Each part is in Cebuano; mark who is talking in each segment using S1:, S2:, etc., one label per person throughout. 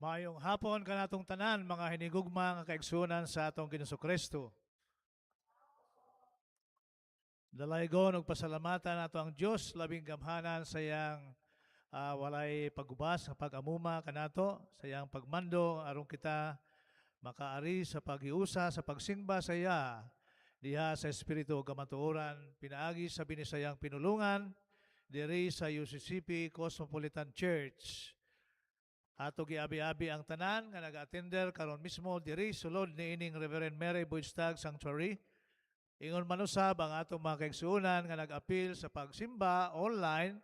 S1: Maayong hapon kanatong tanan, mga hinigugma nga kaigsuonan sa atong Ginoong Kristo. Dalaygon ug pasalamatan nato ang Dios labing gamhanan sa iyang walay pagubas sa pag-amuma kanato, sa iyang pagmando aron kita makaari sa paghiusa sa pagsimba sa iya diha sa espiritu ug kamatuoran, pinaagi sa binisayang pinulungan diri sa UCCP Cosmopolitan Church. Ato giabi-abi ang tanan nga nag-attender karon mismo diri sulod niining Reverend Mary Boystag Sanctuary. Ingon man usab ang atong mga kaigsuonan nga nag-apil sa pagsimba online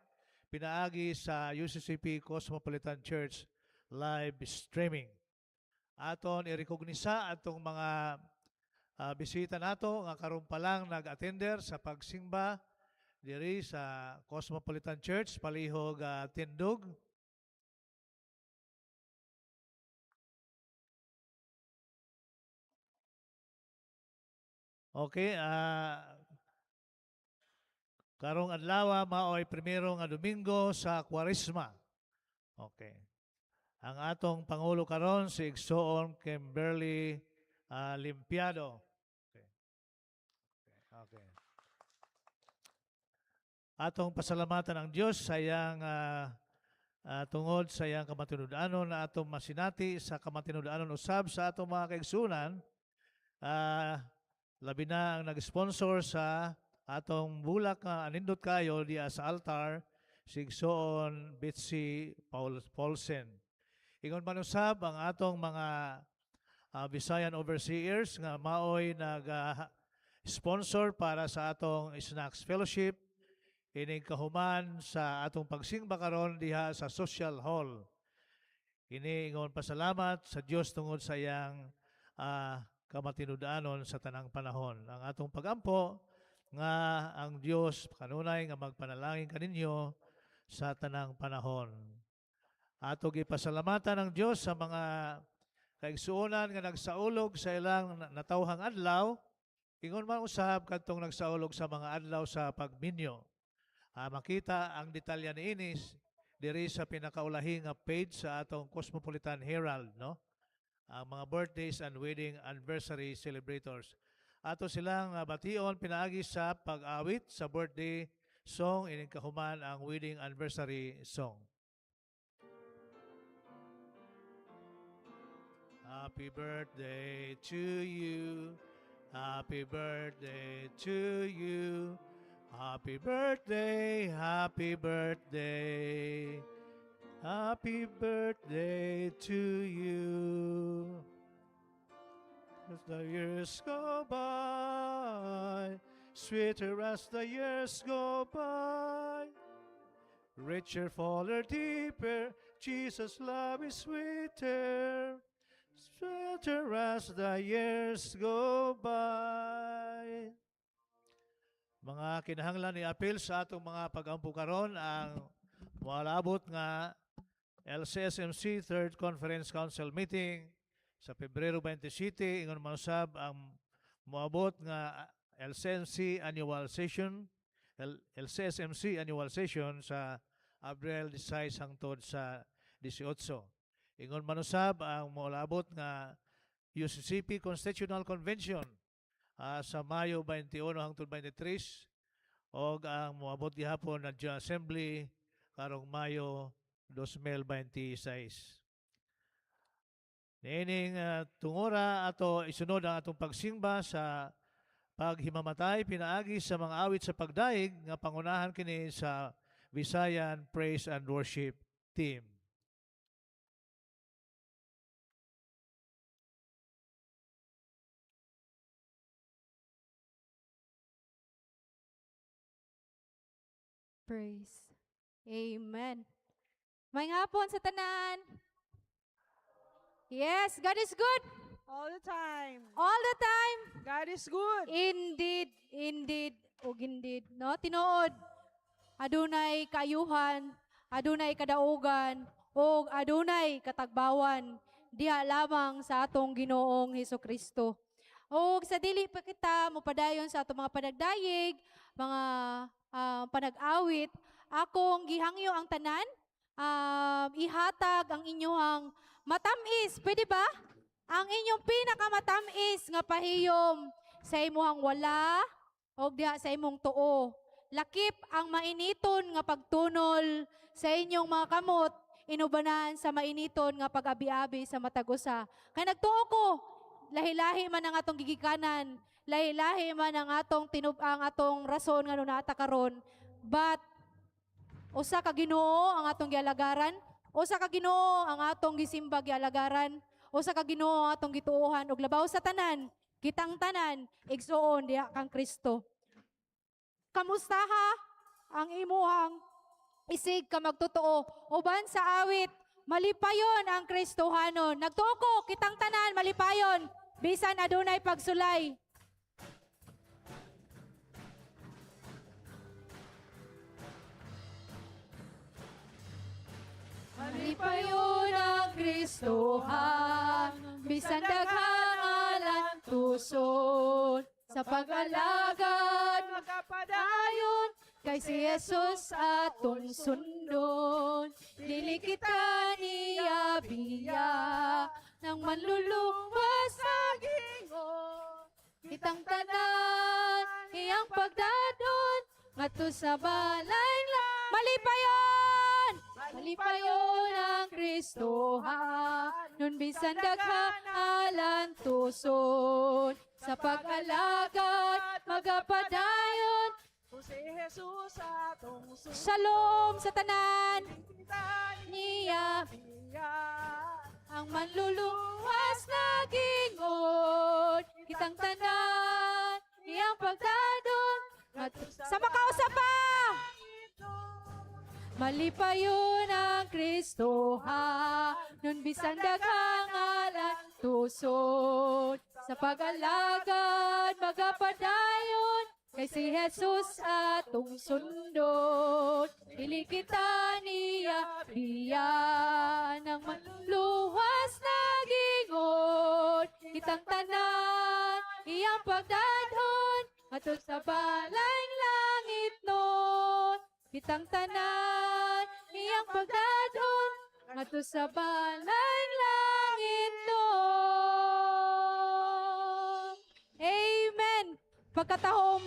S1: pinaagi sa UCCP Cosmopolitan Church live streaming. Aton irekognisa atong mga bisita nato nga karon pa lang nag-attender sa pagsimba diri sa Cosmopolitan Church palihog Tindog. Okay, karong adlaw maoy primero nga Domingo sa Kwaresma. Okay. Ang atong pangulo karon si Igsoon Kimberly Limpiado. Okay. Okay. Atong pasalamatan ang Dios sa iyang tungod sa iyang kamatinud-anon na atong masinati sa kamatinud-anon usab sa atong mga kaigsuonan. Labi na ang nag-sponsor sa atong bulak nga anindot kayo diya sa altar, si Igsoon Betsy Paulsen. Ingon man usab ang atong mga Visayan overseers nga maoy nag sponsor para sa atong Snacks Fellowship ining kahuman sa atong pagsimba karon diha sa Social Hall. Ini ingon pasalamat sa Dios tungod sa iyang kamatinud-anon sa tanang panahon. Ang atong pagampo nga ang Dios kanunay nga magpanalangin kaninyo sa tanang panahon. Ato gipasalamatan ang Dios sa mga kaigsuonan nga nagsaulog sa ilang natawhang adlaw, ingon man usab kadtong nagsaulog sa mga adlaw sa pagminyo. Makita ang detalya niini diri sa pinakaulahi nga page sa atong Cosmopolitan Herald, no? Ang mga birthdays and wedding anniversary celebrators. Ato silang bation pinaagi sa pag-awit sa birthday song ining kahuman ang wedding anniversary song. Happy birthday to you. Happy birthday to you. Happy birthday, happy birthday. Happy birthday to you. As the years go by, sweeter as the years go by, richer, fuller, deeper, Jesus' love is sweeter, sweeter as the years go by. Mga kinahanglan ni apil sa atong mga pagampo karon ang moalabot nga LCSMC Third Conference Council Meeting sa Pebrero 27, ingon man usab ang moabot nga LCMC Annual Session, LCSMC Annual Session sa Abril 16 hangtod sa 18. Ingon man usab ang moalabot nga UCCP Constitutional Convention sa Mayo 21 hangtod 23 og ang moabot gihapon na General Assembly karong Mayo 2026. Niining tungura ato isunod ang atong pagsimba sa paghimamatay pinaagi sa mga awit sa pagdayeg nga pangunahan kini sa Visayan Praise and Worship Team.
S2: Praise. Amen. Maayong hapon sa tanan. Yes, God is good.
S3: All the time.
S2: All the time.
S3: God is good.
S2: Indeed, indeed, ug indeed. No? Tinuod. Adunay kaayuhan, adunay kadaugan, ug adunay katagbawan diha lamang sa atong Ginoong Hesukristo. Ug sa dili pa kita mopadayon sa atong mga panagdayeg, mga panag-awit, akong gihangyo ang tanan, ihatag ang inyong Matamis, pwede ba? Ang inyong pinakamatamis nga pahiyom sa imuhang wala o diha sa imong tuo. Lakip ang mainiton nga pagtunol sa inyong mga kamot, inubanan sa mainiton nga pag-abi-abi sa matag usa. Kay nagtuo ko, lahi-lahi man ang atong gigikanan, lahi-lahi man ang atong rason nga naa ta karon. But usa ka Ginoo ang atong gialagaran, usa ka Ginoo ang atong gisimba gialagaran, usa ka Ginoo ang atong gituohan ug labaw sa tanan, kitang tanan igsuon diha kang Kristo. Kamustaha ang imuhang isig ka magtotoo uban sa awit, "Malipayon ang Kristohanon." Nagtuo ko kitang tanan malipayon bisan adunay pagsulay. Malipayon ang Kristohan, bisan daghang alantuson, sa pag-alagad
S3: Magkapadayon.
S2: Kay si Jesus atong sundon. Dili kita niya biya nang manluluwas sa
S3: Gingon.
S2: Kitang tanan iyang pagdadon ngadto sa balay la. Malipayon! Malipayon ang Kristohan nun bisan daghang alantuson, sa pag-alagad magapadayon.
S3: Kung si Jesus atong sundon.
S2: Shalom sa tanan.
S3: Kita
S2: niya
S3: niya.
S2: Ang manluluwas na gingon. Kitang tanan iyang pagdadon sa makausa pa. Malipayon ang Kristohan nun bisan daghang alantuson, sa pag-alagad magapadayon, kay si Jesus atong sundon. Dili kita niya biya ng manluwas na gingon. Kitang tanan iyang pagdadon ngadto sa balayng langit nun. Kitang tanan iyang pagdadon ngadto sa balayng langit nun. Amen. Pagkatahom,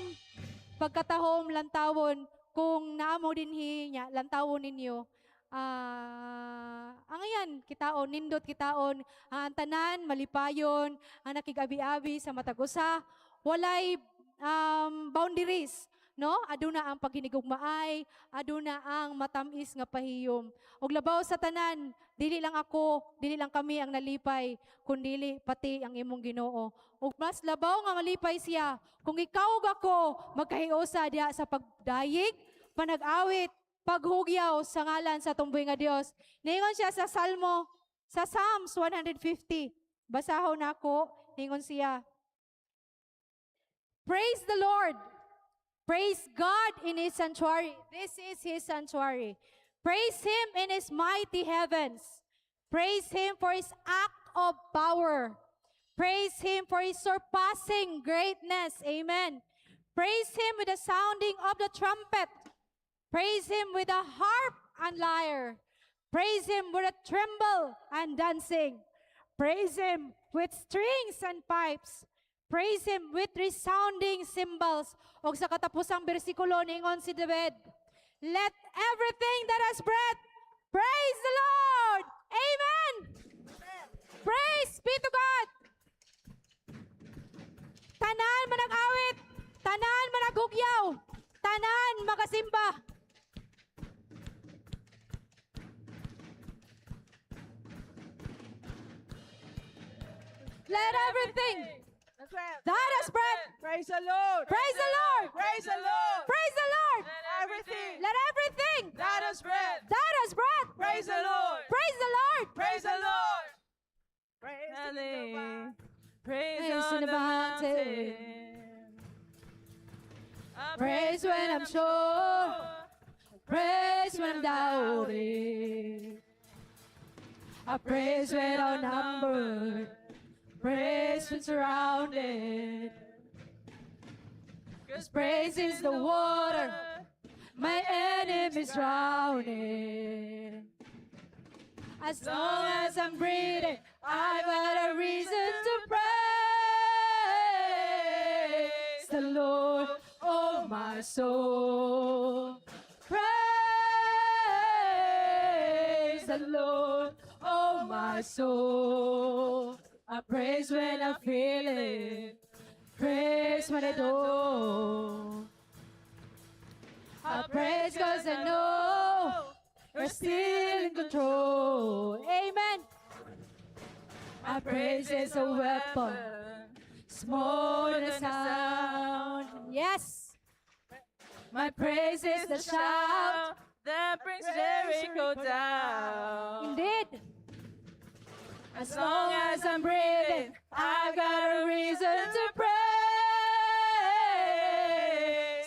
S2: pagkatahom lantawon kung naamo dinhi nya lantawon ninyo. Ah, ang ayan, kitaon, nindot kitaon, ang tanan malipayon, ang nakigabi-abi sa matag usa, walay boundaries, no? Aduna ang paghinigugmaay, aduna ang matamis nga pahiyom. Ug labaw sa tanan, dili lang ako, dili lang kami ang nalipay, kundili pati ang imong Ginoo. Ug mas labaw nga malipay siya kung ikaw ug ako magkahiusa diha sa pagdayeg, panag-awit, paghugyaw sa ngalan sa tumboy nga Dios. Ningon siya sa Salmo, sa Psalms 150. Basahon nako, ningon siya: "Praise the Lord. Praise God in His sanctuary." This is His sanctuary. "Praise Him in His mighty heavens. Praise Him for His act of power. Praise Him for His surpassing greatness." Amen. "Praise Him with the sounding of the trumpet. Praise Him with the harp and lyre. Praise Him with a timbrel and dancing. Praise Him with strings and pipes. Praise Him with resounding cymbals." Og sa katapusang bersikulo, ningon si David, "Let everything that has breath praise the Lord." Amen. Praise be to God. Tanan manag-awit, tanan managhugyaw, tanan magasimba. Let everything that has breath
S3: Praise the Lord.
S2: Praise the Lord.
S3: Praise the Lord.
S2: Praise the Lord.
S3: Let everything
S2: Let everything
S3: that has breath
S2: that has breath
S3: praise the Lord.
S2: Praise the Lord.
S3: Praise the Lord. Praise the Lord.
S4: Praise
S2: Praise
S4: on
S2: in
S4: the
S2: the mountain.
S4: mountain. I
S2: Praise when I'm sure. Praise when I'm doubting. I praise when outnumbered. Praise when surrounded.
S4: 'Cause
S2: praise is the water my enemies drowning. As long as I'm breathing, I've got a reason to praise the Lord, oh my soul. Praise the Lord, oh my soul. I praise when I feel it, praise when I don't. I praise 'cause I know you're still in control. Amen. I praise is a weapon. It's more than a sound. Yes. My praise is the shout
S3: that brings Jericho down.
S2: Indeed. As long as I'm breathing, I've got a reason to praise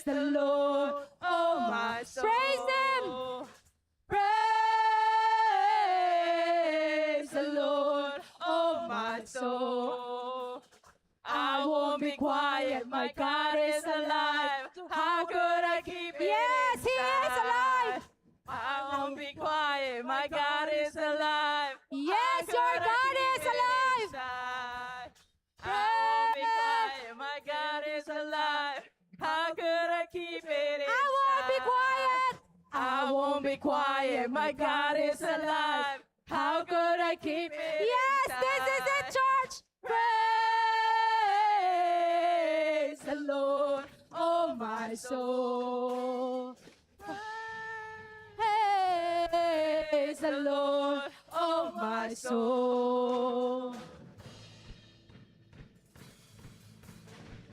S2: the Lord. Oh,
S3: my soul.
S2: Praise Him. Praise the Lord, oh my soul.
S3: I won't be quiet. My God is alive. How could I keep it
S2: Yes, He is
S3: inside?
S2: Alive.
S3: I won't be quiet. My God is alive.
S2: Yes,
S3: How
S2: your
S3: could I
S2: God
S3: keep
S2: is
S3: it
S2: alive.
S3: inside? I won't be quiet. My God is alive. How could I keep it inside?
S2: I won't be quiet.
S3: I won't be quiet. My God is alive. How could I keep it
S2: Yes, this is it,
S3: inside?
S2: church. Praise the Lord, oh my soul. Praise the Lord, oh my soul.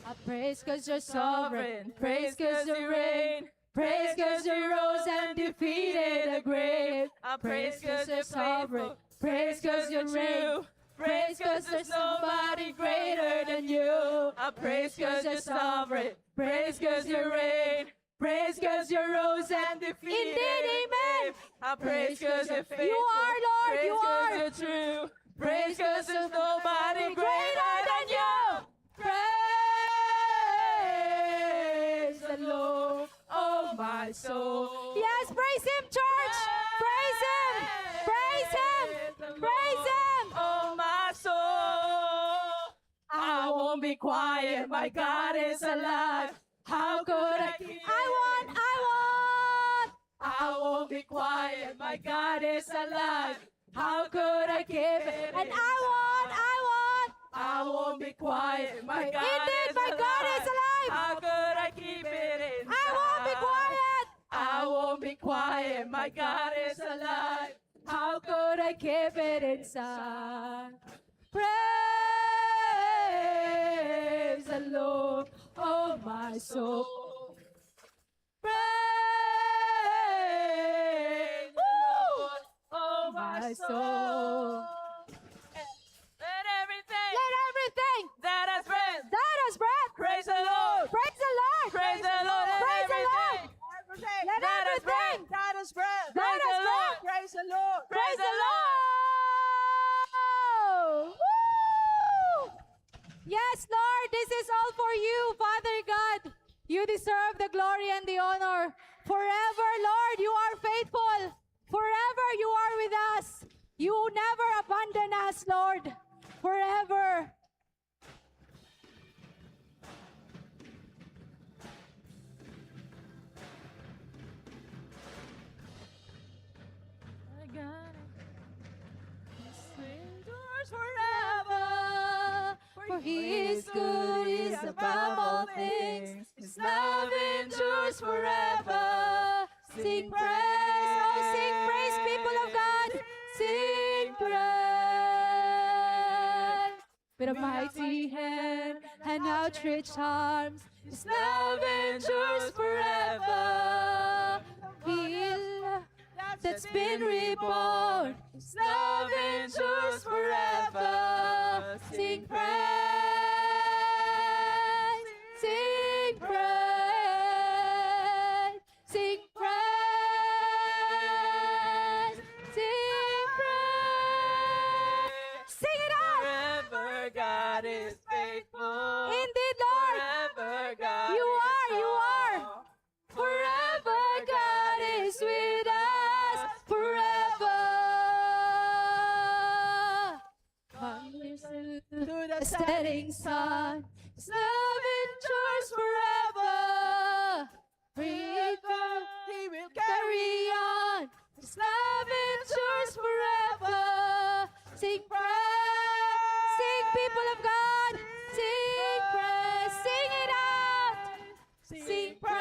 S2: I praise 'cause you're sovereign, praise 'cause you reign, praise 'cause you rose and defeated the grave.
S3: I
S2: Praise
S3: praise
S2: 'cause
S3: 'cause
S2: you're
S3: you're
S2: sovereign,
S3: faithful.
S2: praise 'cause you reign,
S3: true.
S2: praise 'cause there's nobody greater than you.
S3: I praise 'cause you're sovereign. Praise 'cause you reign. Praise 'cause you rose and defeated
S2: Indeed,
S3: the
S2: amen.
S3: grave. I praise 'cause you're faithful.
S2: You are, Lord,
S3: Praise
S2: you
S3: 'cause
S2: are.
S3: you're true. Praise 'cause there's nobody greater than you.
S2: Praise the Lord,
S3: oh my soul.
S2: Yes, praise Him, church. Praise Him. Praise Him. Praise Him.
S3: Oh my soul. I won't be quiet. My God is alive. How could I keep
S2: I want, I want.
S3: I won't be quiet. My God is alive. How could I keep it
S2: And I want, I want.
S3: I won't be quiet. My God
S2: Indeed,
S3: is
S2: my God is alive.
S3: How could I keep it inside?
S2: I won't be quiet.
S3: I won't be quiet. My God is alive.
S2: How could I keep it inside? Praise the Lord, oh my soul.
S3: Praise the Lord, oh my
S2: My
S3: soul.
S2: soul.
S3: Let everything
S2: Let everything
S3: that has breath
S2: that has breath
S3: praise the Lord.
S2: praise the Lord.
S3: Praise the Lord. Let
S2: Praise the Lord.
S3: everything
S4: Everything.
S2: Let
S3: that has
S2: everything
S3: breath
S4: That is breath.
S2: that
S3: Praise
S2: has
S3: the Lord.
S2: breath
S4: Praise the Lord.
S2: praise the Lord. Woo! Yes, Lord, this is all for you, Father God. You deserve the glory and the honor. Forever, Lord, you are faithful. Forever you are with us. You never abandon us, Lord. Forever.
S3: I got it. This endures forever.
S2: For He is good, He is above all things. His love endures forever. Sing praise, oh, sing praise, people of God. Sing praise. With a mighty hand and outstretched arms, His love endures forever. Feel that's been reborn. His love endures forever. Sing praise, sing praise, sing praise, sing praise. Sing it out.
S3: Forever God is faithful.
S2: Indeed, Lord.
S3: Forever God
S2: You
S3: is
S2: are, you are.
S3: strong.
S2: Forever God is with us. Forever. the setting sun. His love endures forever. Forever
S3: He will
S2: carry on. His love endures forever. Sing praise, sing, people of God. Sing praise, sing it out. Sing praise,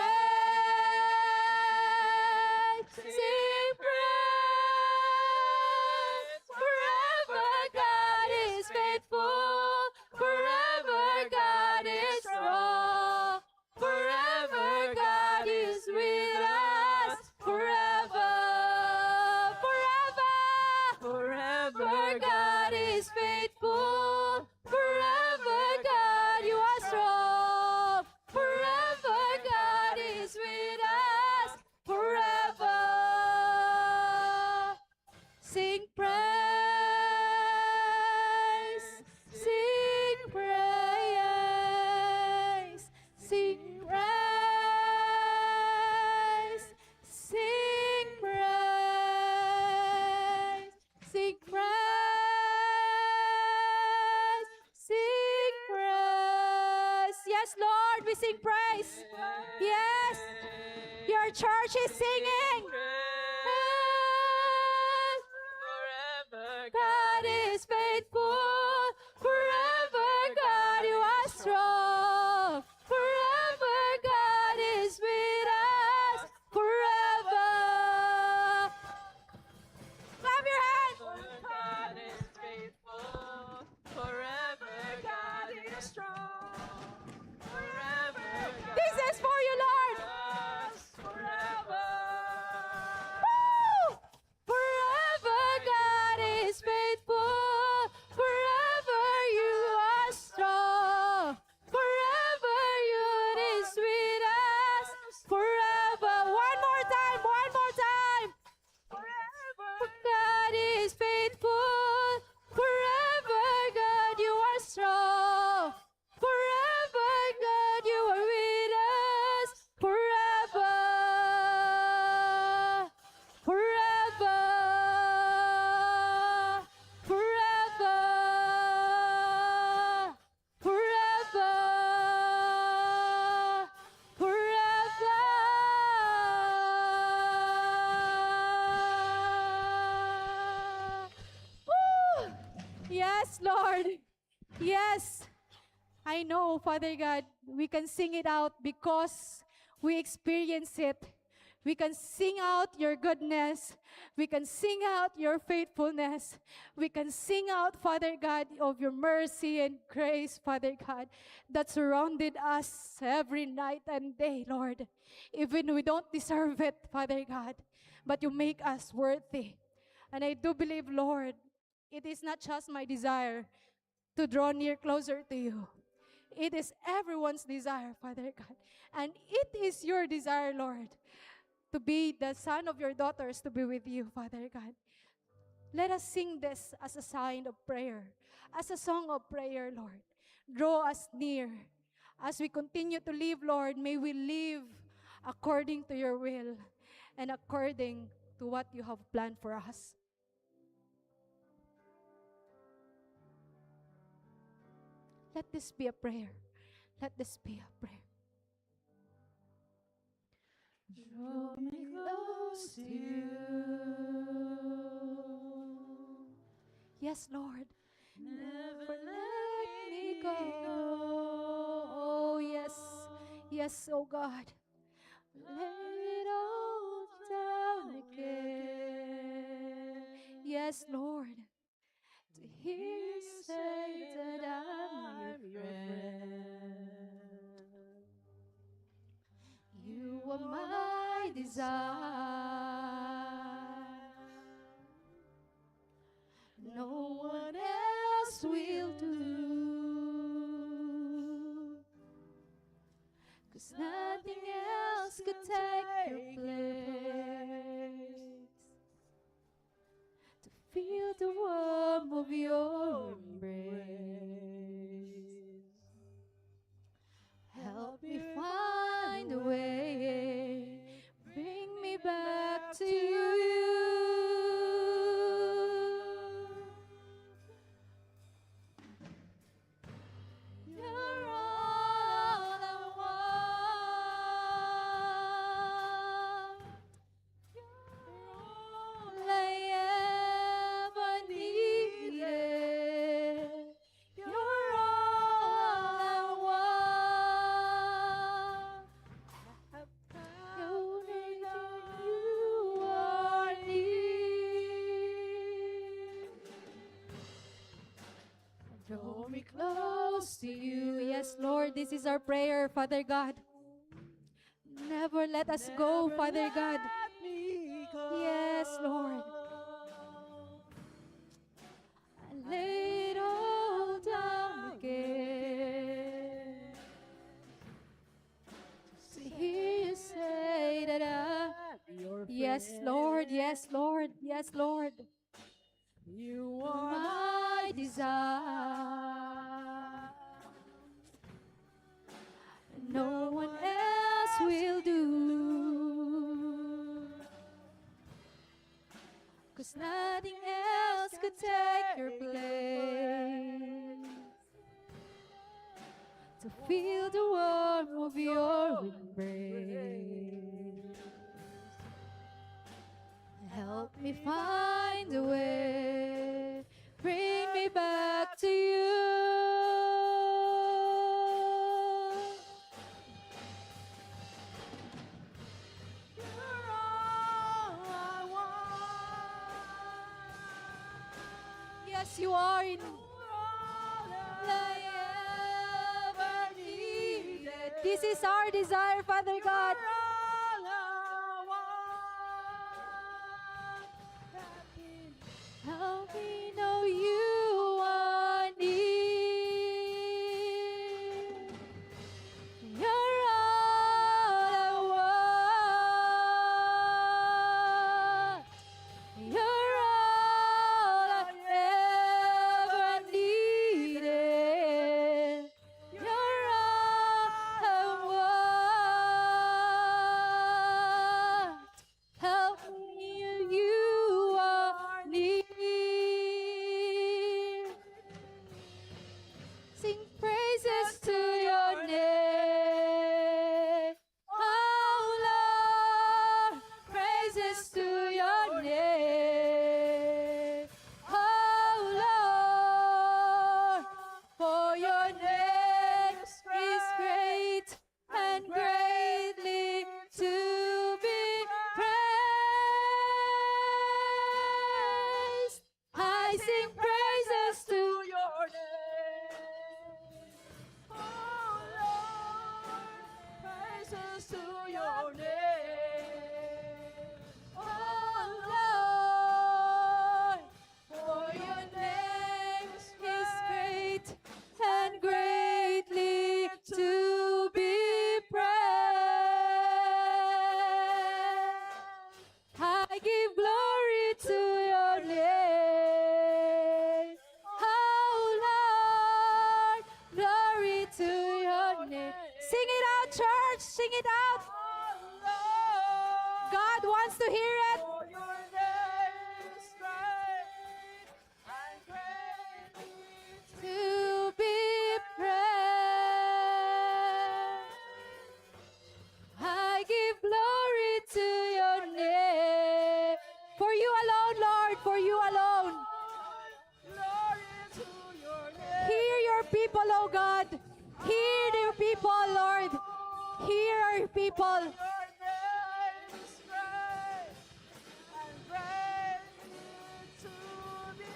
S2: sing praise. Forever God is faithful. Forever God is strong. Forever God is with us. Forever, forever.
S3: Forever.
S2: For God is faithful. Forever, God, you are strong. Forever, God is with us. Forever. Sing praise. Sing praise. Sing praise. Sing praise. Sing praise. Sing praise. Yes, Lord, we sing praise. Yes, your church is singing.
S3: Forever.
S2: God is faithful. Forever, God, you are strong. Forever, God is with us. Forever. Clap your hands.
S3: God is faithful. Forever God is strong. Forever God
S2: This is for you, Lord.
S3: is forever.
S2: Woo! Forever God is faithful. Forever you are strong. Forever you is with us. Forever. One more time. One more time.
S3: Forever.
S2: God is faithful. Forever, God, you are strong. Forever, God, you are with us. Forever. Forever. Forever. Forever. Forever. Woo! Yes, Lord. Yes. I know, Father God, we can sing it out because we experience it. We can sing out your goodness. We can sing out your faithfulness. We can sing out, Father God, of your mercy and grace, Father God, that surrounded us every night and day, Lord. Even we don't deserve it, Father God, but you make us worthy. And I do believe, Lord, it is not just my desire to draw near closer to you. It is everyone's desire, Father God. And it is your desire, Lord, to be the son of your daughters, to be with you, Father God. Let us sing this as a sign of prayer, as a song of prayer, Lord. Draw us near. As we continue to live, Lord, may we live according to your will and according to what you have planned for us. Let this be a prayer. Let this be a prayer.
S3: Draw me close to you.
S2: Yes, Lord.
S3: Never
S2: Let me go. Oh, yes. Yes, oh God. Lay it all down again. Yes, Lord. To hear you say that I'm your friend. You are my desire. No one else will do. 'Cause nothing else could take your place. To feel the warmth of your embrace. Help me find a way. Bring me back to you. Draw me close to you. Yes, Lord, this is our prayer, Father God. Never let us go,
S3: Never
S2: Father God.
S3: let me go.
S2: Yes, Lord. I lay it all down again. To hear you say that I
S3: Your
S2: Yes, Lord. Yes, Lord. Yes, Lord.
S3: You are
S2: My desire. No one else will do. 'Cause nothing else could take your place. To feel the warmth of your embrace. Help me find a way. Bring me back to you.
S3: You're all I want.
S2: Yes, you are in
S3: You're all
S2: I ever needed. This is our desire, Father God.
S3: You're all I want. Happy
S2: Help me know you are near. You're all I want. You're all I ever needed. You're all I want. Help me, you are near. Sing praises to your name. Oh Lord, praises to your name. Oh Lord, for your name is great and greatly to be praised. I sing praises to
S3: your name. Oh Lord, praises to your name.
S2: Oh Lord, for your name is great and greatly to be praised. I give glory to your name. Oh Lord, glory to your name. Sing it out, church. Sing it out.
S3: Oh Lord,
S2: God wants to hear it.
S3: for your name is great and greatly
S2: To be praised. I give glory to your name. For you alone, Lord, for you alone.
S3: Glory to your name.
S2: Hear your people, oh God. Hear your people, Lord. Hear our people.
S3: Your name is great and greatly to be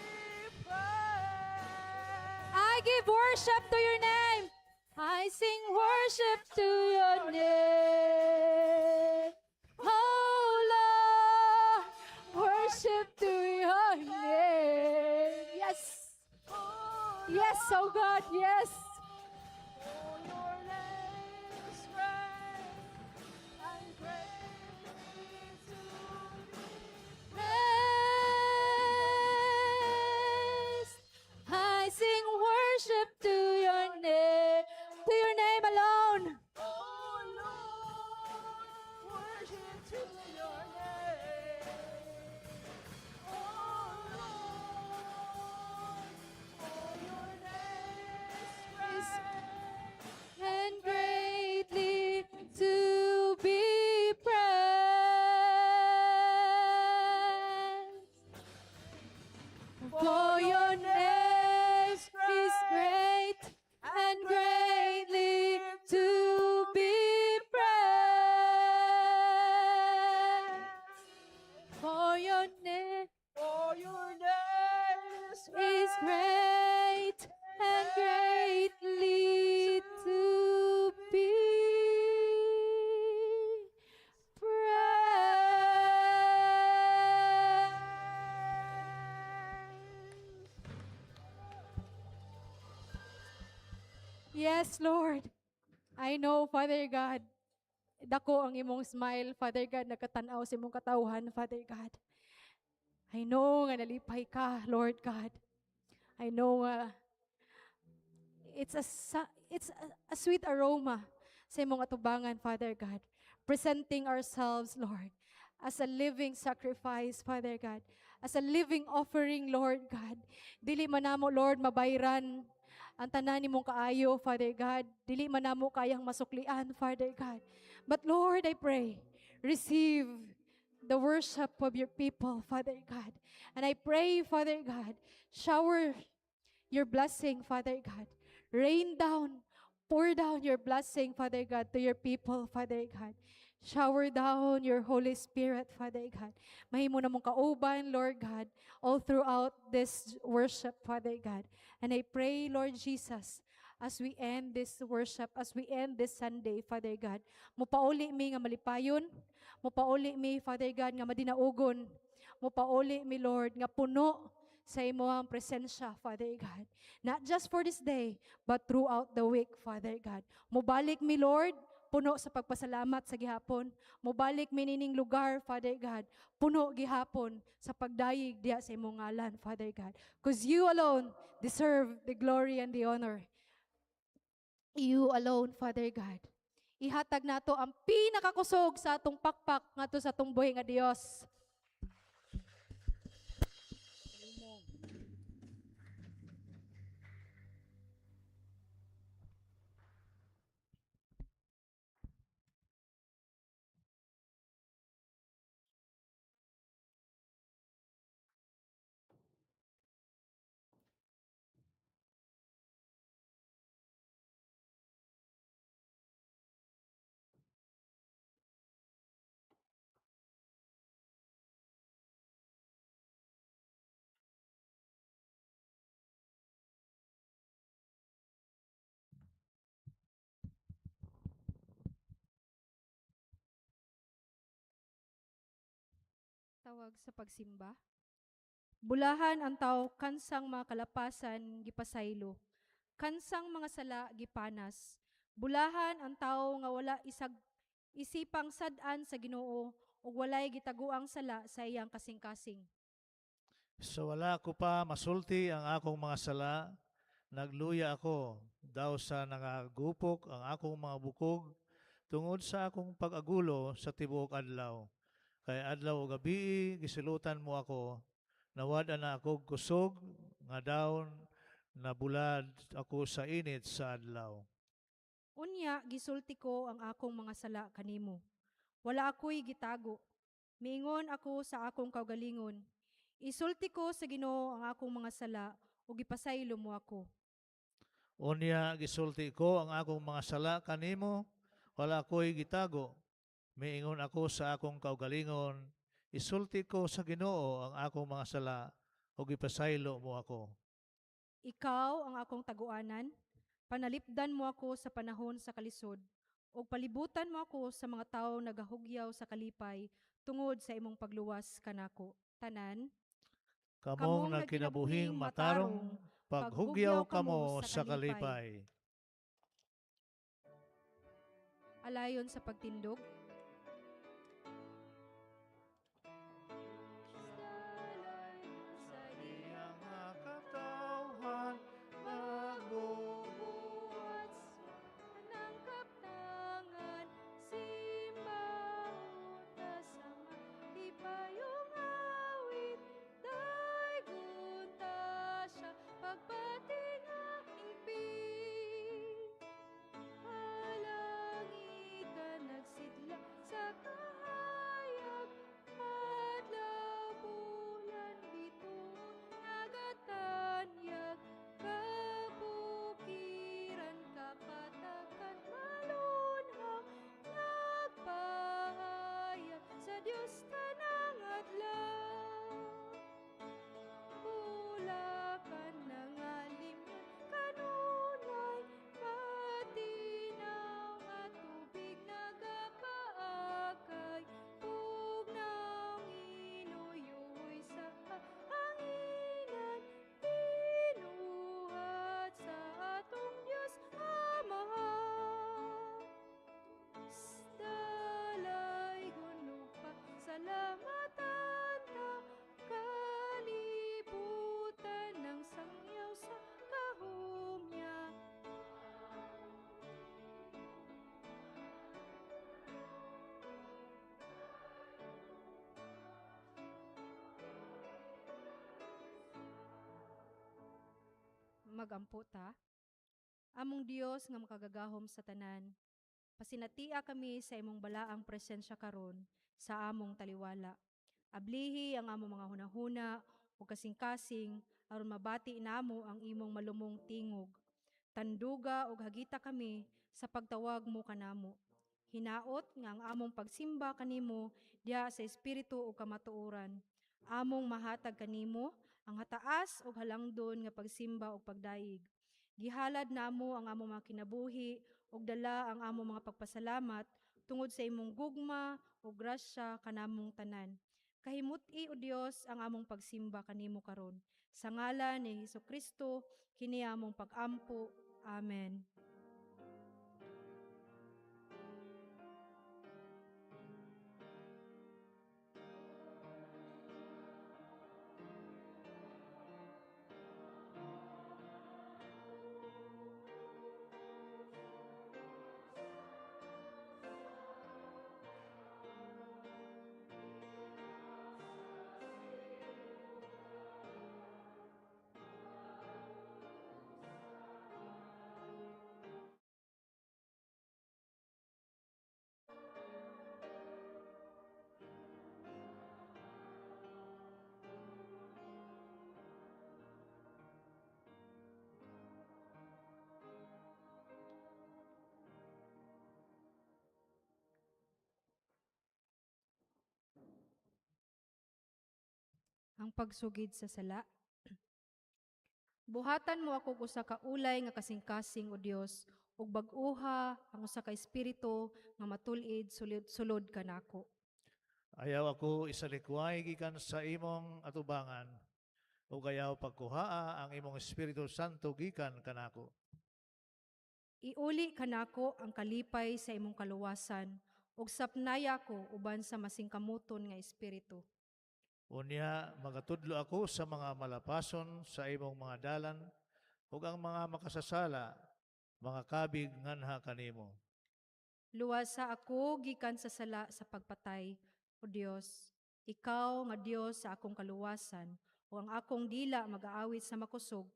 S3: praised.
S2: I give worship to your name. I sing worship to your name. Oh Lord, worship to your name. Yes.
S3: Oh,
S2: Yes, oh God, yes.
S3: For your name is great and greatly to be
S2: Praised. I sing worship to your name alone.
S3: Oh Lord, worship to your name. Oh Lord, for your name is great
S2: And greatly to be praised. For your name is great and greatly to be praised. For your name
S3: For your name
S2: is great. Yes, Lord. I know, Father God, dako ang imong smile, Father God, nakatanaw sa imong katawhan, Father God. I know nga nalipay ka, Lord God. I know nga it's a sweet aroma sa imong atubangan, Father God. Presenting ourselves, Lord, as a living sacrifice, Father God. As a living offering, Lord God. Dili man namo, Lord, mabayran ang tanan nimong kaayo, Father God. Dili man namo kayang masuklian, Father God. But Lord, I pray, receive the worship of your people, Father God. And I pray, Father God, shower your blessing, Father God. Rain down, pour down your blessing, Father God, to your people, Father God. Shower down your Holy Spirit, Father God. Mahimo namong kauban, Lord God, all throughout this worship, Father God. And I pray, Lord Jesus, as we end this worship, as we end this Sunday, Father God, mupauli mi nga malipayon, mupauli mi, Father God, nga madinaugon, mupauli mi, Lord, nga puno sa imong presensya, Father God. Not just for this day, but throughout the week, Father God. Mubalik mi, Lord, puno sa pagpasalamat sa gihapon. Mubalik mi nining lugar, Father God, puno gihapon sa pagdayeg diha sa imong ngalan, Father God. Because you alone deserve the glory and the honor. You alone, Father God. Ihatag nato ang pinakakusog sa atong pakpak ngadto sa atong buhi nga Dios.
S4: Amen.
S2: Tawag sa pagsimba. Bulahan ang tao kansang mga kalapasan gipasaylo, kansang mga sala gipanas. Bulahan ang tao nga wala isag isipang sad-an sa Ginoo ug walay gitaguang sala sa iyang kasing-kasing.
S1: Sa wala ko pa masulti ang akong mga sala, nagluya ako, daw sa nangagupok ang akong mga bukog, tungod sa akong pag-agulo sa tibuok adlaw. Kay adlaw ug gabi gisilutan mo ako, nawad-an na ako kusog, nga daw nabulad ako sa init sa adlaw.
S2: Unya gisulti ko ang akong mga sala kanimo. Wala ako'y gitago. Miingon ako sa akong kaugalingon. Isulti ko sa Ginoo ang akong mga sala ug gipasaylo mo ako.
S1: Unya gisulti ko ang akong mga sala kanimo, wala ako'y gitago. Miingon ako sa akong kaugalingon, isulti ko sa Ginoo ang akong mga sala ug ipasaylo mo ako.
S2: Ikaw ang akong taguanan. Panalipdan mo ako sa panahon sa kalisod ug palibutan mo ako sa mga tawo nagahugyaw sa kalipay tungod sa imong pagluwas kanako. Tanan,
S1: Kamong nagkinabuhing matarong, paghugyaw kamo sa kalipay.
S2: Alayon sa pagtindog.
S1: Sa iyang katawhan,
S2: Magbubuhat ng kaptangan, simbahon ta sa malipayong awit, daygon ta siya pagpatingaipit. Kalangitan nagsidla sa kahayag, adlaw, bulan, bituon nagatanyag, kabukiran, kapatakan, malunhaw, nagpahayag sa Dios tanang adlaw. Bulakan nangalingaw. Magampo ta. Among Dios nga makagagahom sa tanan, pasinatia kami sa imong balaang presensya karon sa among taliwala. Ablihi ang among mga hunahuna ug kasing-kasing aron mabati namo ang imong malumong tingog. Tanduga ug hagita kami sa pagtawag mo kanamo. Hinaot nga ang among pagsimba kanimo diha sa espiritu ug kamatuoran. Among mahatag kanimo ang hataas ug halangdon nga pagsimba ug pagdayeg. Gihalad namo ang among mga kinabuhi ug dala ang among mga pagpasalamat tungod sa imong gugma ug grasya kanamong tanan. Kahimut-i, O Dios, ang among pagsimba kanimo karon. Sa ngalan ni Hesus Kristo, kini among pagampo. Amen. Ang pagsugid sa sala. Buhatan mo ako og usa ka ulay nga kasing-kasing, O Dios, ug bag-uha ang usa ka espiritu nga matul-id sulod, sulod kanako.
S1: Ayaw ako isalikway gikan sa imong atubangan, ug ayaw pagkuhaa ang imong Espiritu Santo gikan kanako.
S2: Iuli kanako ang kalipay sa imong kaluwasan ug sapnaya ko uban sa masingkamuton nga espiritu.
S1: Unya magatudlo ako sa mga malapason sa imong mga dalan, ug ang mga makasasala mga kabig nganha kanimo.
S2: Luwasa ako gikan sa sala sa pagpatay, O Dios. Ikaw nga Dios sa akong kaluwasan, ug ang akong dila magaawit sa makusog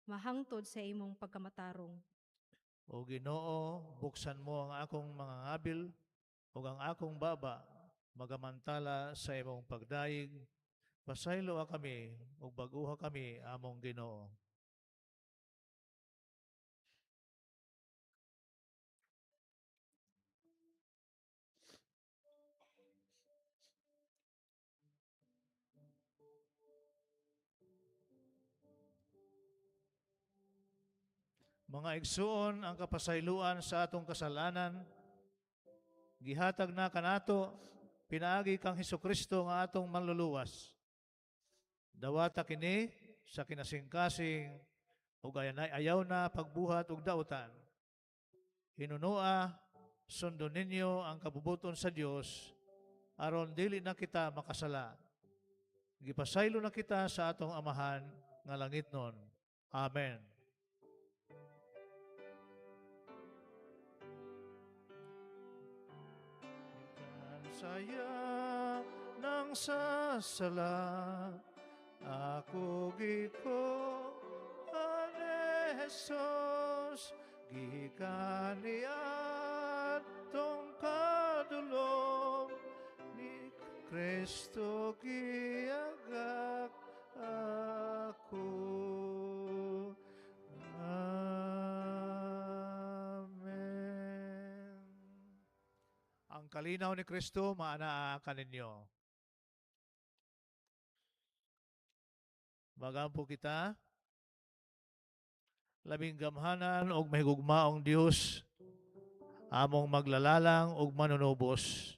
S2: mahangtod sa imong pagkamatarong.
S1: O Ginoo, buksan mo ang akong mga ngabil ug ang akong baba magamantala sa imong pagdayeg. Pasayloa kami ug bag-uha kami, among Ginoo. Mga igsuon, ang kapasayloan sa atong kasalanan gihatag na kanato pinaagi kang Hesukristo nga atong manluluwas. Dawata kini sa kinasingkasing ug ayaw na pagbuhat og dautan. Hinunoa, sundon ninyo ang kabubuton sa Dios aron dili na kita makasala. Gipasaylo na kita sa atong Amahan nga langitnon. Amen. Saya ng sasala, ako giko Jesus, gikan niadtong kadulom, ni Kristo giagak ako. Amen. Ang kalinaw ni Kristo maanaa kaninyo. Magampo kita. Labing gamhanan og mahigugmaong Dios, among maglalalang og manunubos.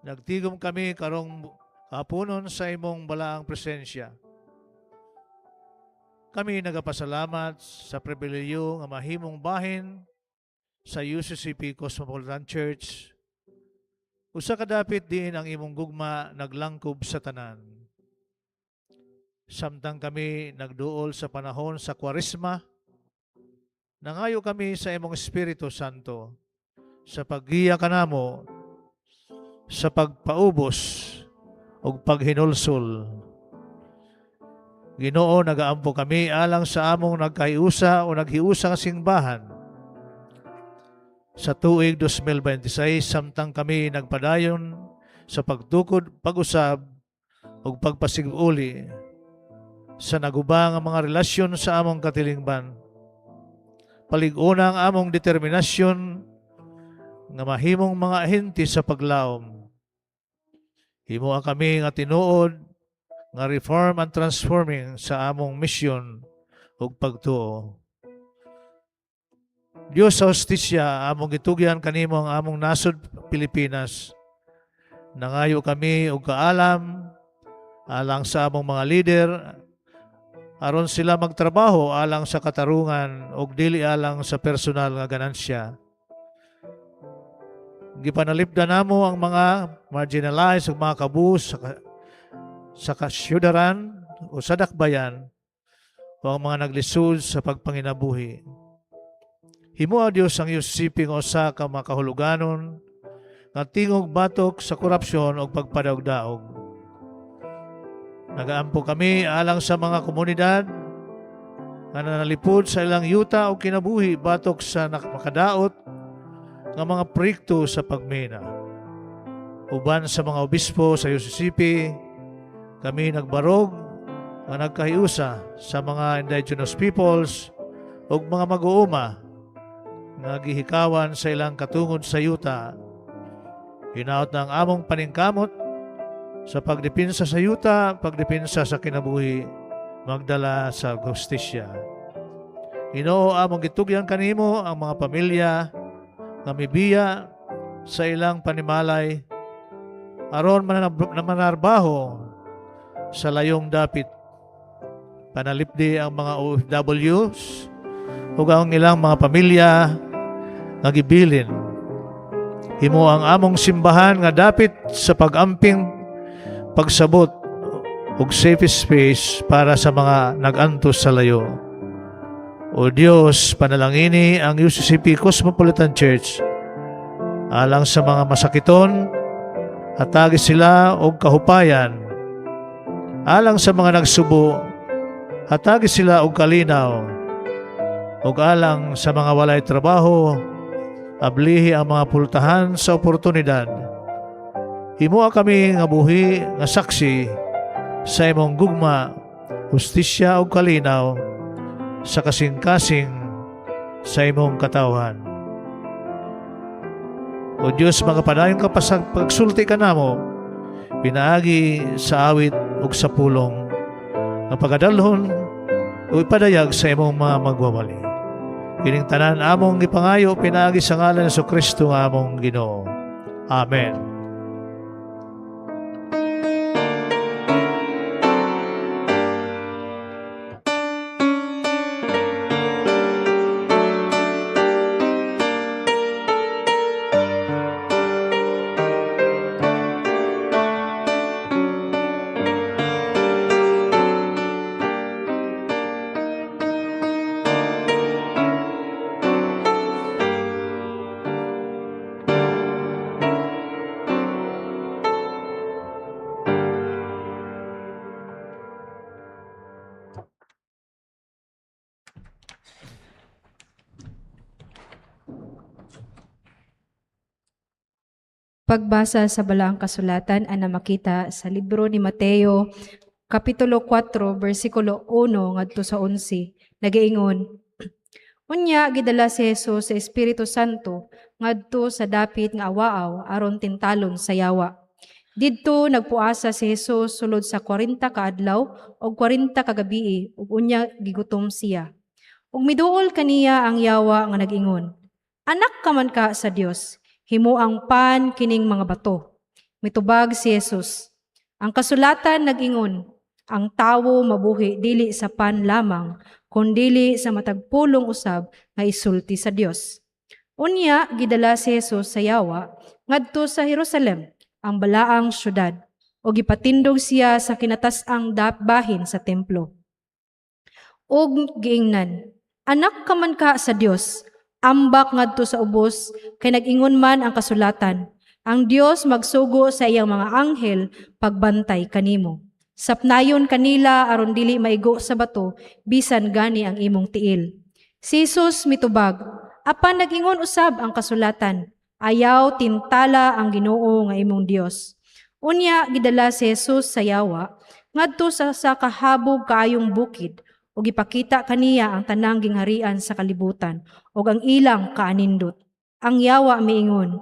S1: Nagtigom kami karong kapunon sa imong balaang presensya. Kami nagapasalamat sa pribilehiyo nga mahimong bahin sa UCCP Cosmopolitan Church. Usa ka dapit diin ang imong gugma naglangkob sa tanan. Samtang kami nagduol sa panahon sa Kwaresma, nangayo kami sa imong Espiritu Santo sa paggiya kanamo sa pagpaubos ug paghinulsol. Ginoo, nagaampo kami alang sa among nagkahiusa o naghiusa nga simbahan. Sa tuig 2026, samtang kami nagpadayon sa pagtukod, pag-usab ug pagpasiguli sa naguba nga mga relasyon sa among katilingban. Palig-una ang among determinasyon nga mahimong mga ahente sa paglaom. Himoa kami nga tinuod nga reform and transforming sa among misyon ug pagtuo. Diyos sa hustisya, among gitugyan kanimo ang among nasod Pilipinas. Nangayo kami og kaalam alang sa among mga lider aron sila magtrabaho alang sa katarungan ug dili alang sa personal nga ganansya. Gipanalipdan namo ang mga marginalized ug mga kabus sa kasyudaran o sa dakbayan o ang mga naglisod sa pagpanginabuhi. Himoa, Dios, ang UCCP nga usa ka makahuluganon nga tingog batok sa korupsyon ug pagpadaog-daog. Nagaampo kami alang sa mga komunidad nga nanalipod sa ilang yuta o kinabuhi batok sa makadaot nga mga proyekto sa pagmina. Uban sa mga obispo sa UCCP, kami nagbarog nga nagkahiusa sa mga indigenous peoples ug mga mag-uuma nga gihikawan sa ilang katungod sa yuta. Hinaot na ang among paningkamot sa pagdepensa sa yuta, pagdepensa sa kinabuhi, magdala sa hustisya. Ginoo, among gitugyan kanimo ang mga pamilya nga mibiya sa ilang panimalay aron na manarbaho sa layong dapit. Panalipdi ang mga OFWs ug ang ilang mga pamilya nga gibilin. Himo ang among simbahan nga dapit sa pag-amping, pagsabot ug safe space para sa mga nag-antos sa layo. O Dios, panalangini ang UCCP Cosmopolitan Church alang sa mga masakiton, hatagi sila og kahupayan. Alang sa mga nagsubo, hatagi sila og kalinaw. Ug alang sa mga walay trabaho, ablihi ang mga pultahan sa oportunidad. Himoa kami nga buhi nga saksi sa imong gugma, hustisya ug kalinaw sa kasing-kasing sa imong katawhan. O Diyos, magapadayon ka pa sa pagsulti kanamo, pinaagi sa awit ug sa pulong, nga pagadalhon o ipadayag sa imong mga magwawali. Kining tanan among gipangayo pinaagi sa ngalan ni Kristo nga among Ginoo. Amen.
S2: Pagbasa sa Balaang Kasulatan ang makita sa libro ni Mateo, Kapitulo 4, versikulo 1 ngadto sa 11, nagaingon, "Unya gidala si Jesus sa Espiritu Santo ngadto sa dapit nga awaaw aron tintalon sa yawa. Didto nagpuasa si Jesus sulod sa 40 ka adlaw ug 40 ka gabii ug unya gigutom siya. Ug miduol kaniya ang yawa nga nag-ingon, 'Anak ka man ka sa Dios, himoang pan kining mga bato.' Mitubag si Jesus, 'Ang kasulatan nag-ingon, ang tawo mabuhi dili sa pan lamang, kundili sa matag pulong usab nga isulti sa Dios.' Unya gidala si Jesus sa yawa ngadto sa Jerusalem, ang balaang syudad, ug gipatindog siya sa kinatas-ang bahin sa templo. Ug giingnan, 'Anak ka man ka sa Dios, ambak ngadto sa ubos, kay nag-ingon man ang kasulatan, ang Dios magsugo sa iyang mga anghel pagbantay kanimo. Sapnayon kanila aron dili maigo sa bato bisan gani ang imong tiil." Si Jesus mitubag, "Apan nag-ingon usab ang kasulatan, ayaw tintala ang Ginoo nga imong Dios." Unya gidala si Jesus sa yawa ngadto sa kahabog kaayong bukid ug gipakita kaniya ang tanang gingharian sa kalibutan ug ang ilang kaanindot. Ang yawa miingon,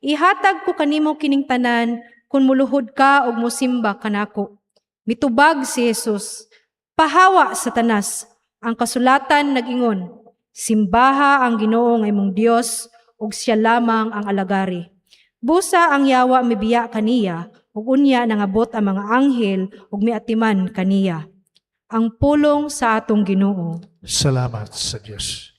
S2: "Ihatag ko kanimo kining tanan kung muluhod ka ug mosimba kanako." Mitubag si Jesus, "Pahawa, Satanas! Ang kasulatan nag-ingon, simbaha ang Ginoo nga imong Dios ug siya lamang ang alagari." Busa ang yawa mibiya kaniya ug unya nangabot ang mga anghel ug miatiman kaniya. Ang pulong sa atong Ginoo.
S1: Salamat sa Dios.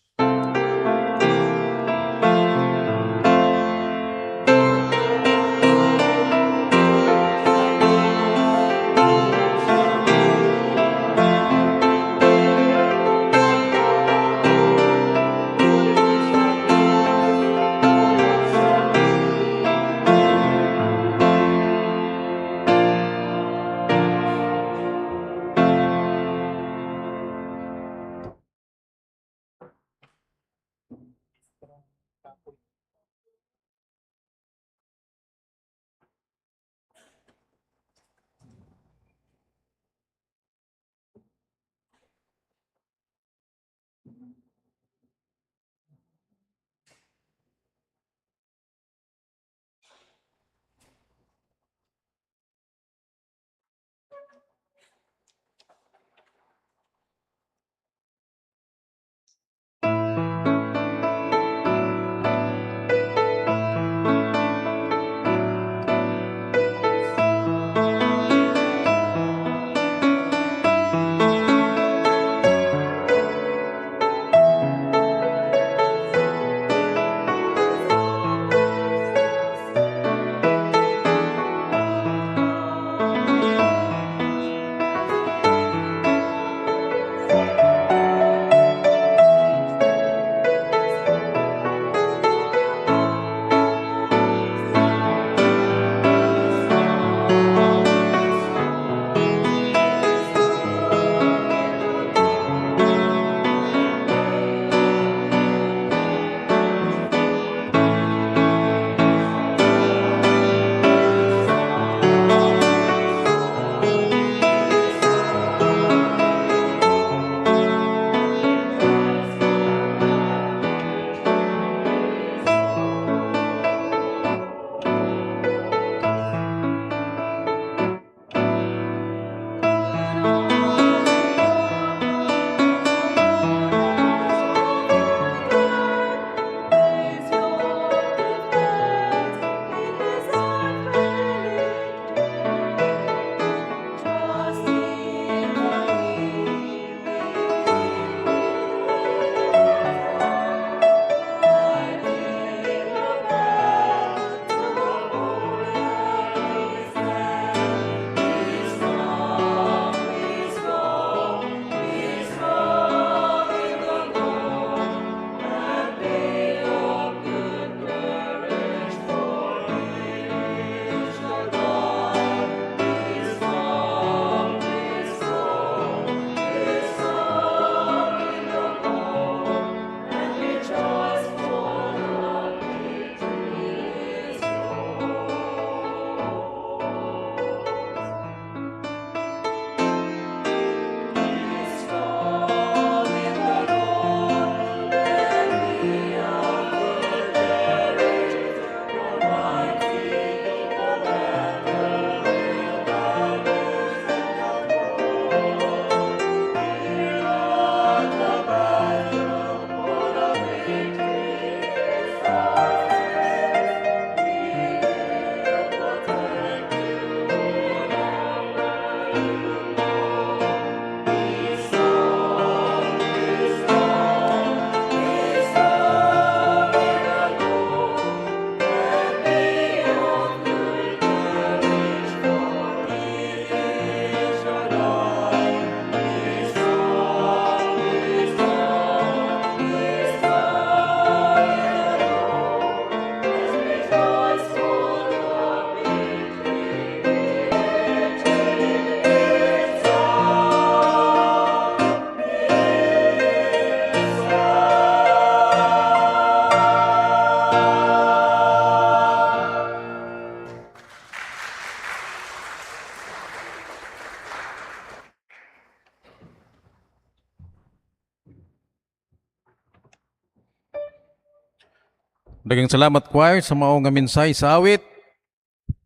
S5: Daghang salamat, choir, sa mao nga mensahe sa awit.